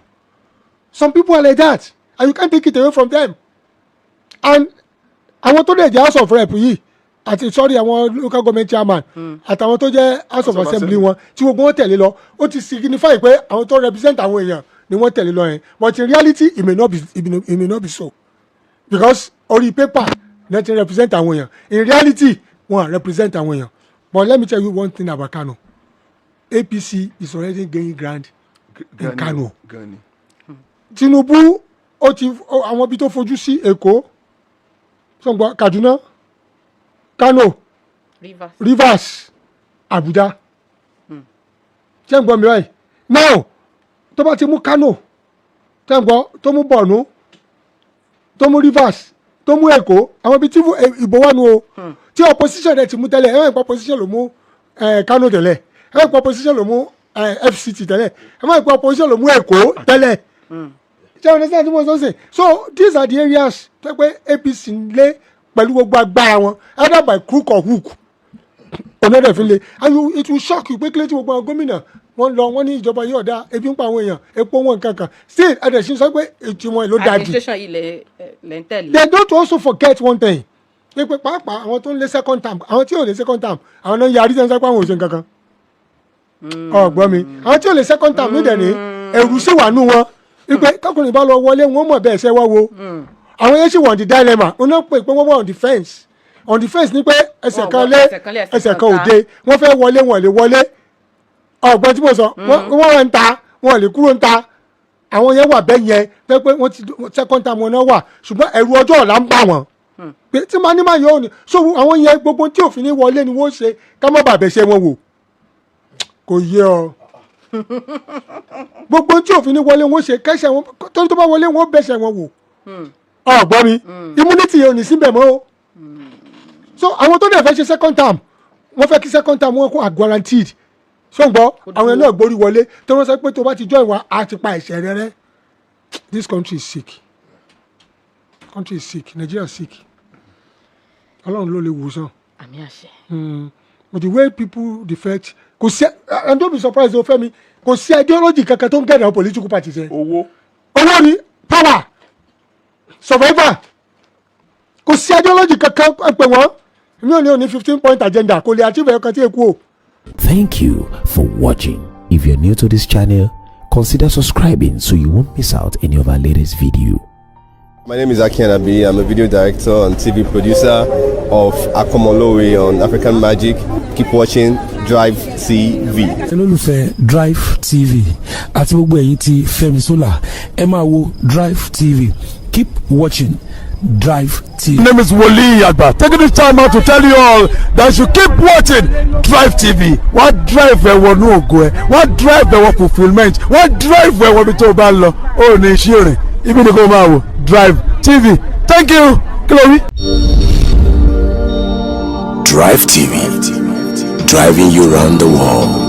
Some people are like that and you can't take it away from them. And àwọn tó dẹ̀ jẹ́ House of Rep yìí àti, sorry, àwọn local government chairman àtàwọn tó jẹ́ House of House of Assembly wọn tí gbogbo wọn tẹ̀lé lọ, ó ti signify pé àwọn tó represent àwọn èèyàn ni wọ́n tẹ̀lé lọ yẹn. But in reality it may not be so, because orí paper ní ti represent àwọn èèyàn, in reality wọn represent àwọn èèyàn. But let me tell you one thing about Kano. APC is already gaining ground in Kano. Gan ni. Tinubu ó ti àwọn ibi tó fojú sí, Èkó, sọgbọn, Kaduna, Kano, Rivers. Rivers, Abuja. Ṣé ń gbọ́ mi báyìí? Now, tó bá ti mú Kano, ṣé ń gbọ́, tó mú Borno, tó mú Rivers, tó mú Èkó, àwọn ibi tí ìbò wà nù o, tí opposition rẹ̀ ti mú tẹ́lẹ̀. Ẹ máa ń pa opposition ló mú Kano tẹ́lẹ̀, ẹ máa ń pa opposition ló mú FCT tẹ́lẹ̀, ẹ máa ń pa opposition ló mú Èkó tẹ́lẹ̀. Ṣé o understand tí mo sọ sí? So these are the areas tó pé APC ń lé pẹ̀lú gbogbo agbára wọn, either by crook or hook, ọ̀nà fi le. And it will shock you pé kílẹ̀ tí gbogbo àwọn gómìnà wọ́n lọ, wọ́n ní ìjọba yóò dá, ebi ń pa àwọn èèyàn, epo wọn, nǹkan kan, still ẹ̀dẹ̀ sì sọ pé ètò wọn ló dáa jù. Administration yìí lẹ ń tẹ̀lé. They don't also forget one thing pé pàápàá àwọn tó ń lé second term, àwọn tí ò lé second term, àwọn náà ń yarí sẹ́ńsẹ́ pé àwọn ò ṣe nǹkan kan. Ọ̀gbọ́n mi, àwọn tí ò lé second term ní dẹ̀ ní ẹ̀rù sì wà nù wọn wípé tọkùnrin bá lọ wọlé, wọn mọ̀ bẹ́ẹ̀ ṣẹ́ wá wo. Àwọn yẹn sì wọ̀ on the dilemma. Wọn náà pè pé wọ́n wà on the fence. On the fence ni pé ẹsẹ̀ Wọ́n kan wọ lé, ẹsẹ̀ kan lé, ẹsẹ̀ ẹsẹ̀ kan kan ta. òde. Wọ́n fẹ́ wọlé, wọn lè wọlé. Ọ̀gbọ́n tí mo sọ, wọ́n wà ń ta, wọn lè kúrò ń ta. Àwọn yẹn wà bẹ́ẹ̀ yẹn pé wọ́n ti second term wọn náà wà, ṣùgbọ́n ẹ̀rù ọjọ́ ọ̀la ń bà wọ́n pé tí màá ní máa yọ òní. So àwọn yẹn, gbogbo tí òfin ní wọlé ni wọ́n ṣe ká má bàa bẹ̀ṣẹ̀ wọn wò. Kò yé ọ? Gbogbo tí òfin ní wọlé wọ́n ṣe kẹ́sẹ̀ wọn, torí tó bá wọlé, wọ́n bẹ̀ṣẹ̀ wọn wò. Ọ̀gbọ́n mi, immunity yẹn ò ní síbẹ̀ mọ́ o. So àwọn tó dẹ̀ fẹ́ ṣe second term, wọ́n fẹ́ kí second term wọn kó à guaranteed. Ṣùgbọ́n àwọn ẹ̀ náà gborí wọlé tí wọ́n sọ pé tó bá ti join wa, á ti pa ẹ̀ṣẹ̀ rẹ rẹ́. This country is sick, country is sick, Nigeria is sick. Ọlọ́run ló lè wò sàn. Àmín, àṣẹ. But the way people defect, kò sí, and don't be surprised o, Fẹ́mi, kò sí ideology kankan tó ń gẹ̀dẹ̀ àwọn political parties yẹn. Owó. Owó ni, power, survivor. Kò sí ideology kankan. Ẹ pè wọ́n, mi ò ní òní 15 point agenda, kò lè achieve ẹ̀yọkan tí èkó o. Thank you for watching. If you're new to this channel, consider subscribing so you won't miss out any of our latest video. My name is Aki Anabi. I'm a video director and TV producer of Akomolowe on African Magic. Keep watching Drive TV. Olólùfẹ́ Drive TV àti gbogbo ẹ̀yin tí Fẹ́mi Sola, ẹ máa wo Drive TV. Keep watching Drive TV. My name is Wole Agba. Taking this time out to tell you all that you keep watching Drive TV. Wọ́n drive ẹ wọnú ògo ẹ, wọ́n drive ẹ wọ fulfilment, wọ́n drive ẹ wọ ibi tó o bá ń lọ. Ó ní iṣẹ́ rìn, ibi ni kò máa wò Drive TV. Thank you. Kí ló wí? Drive TV, driving you round the world.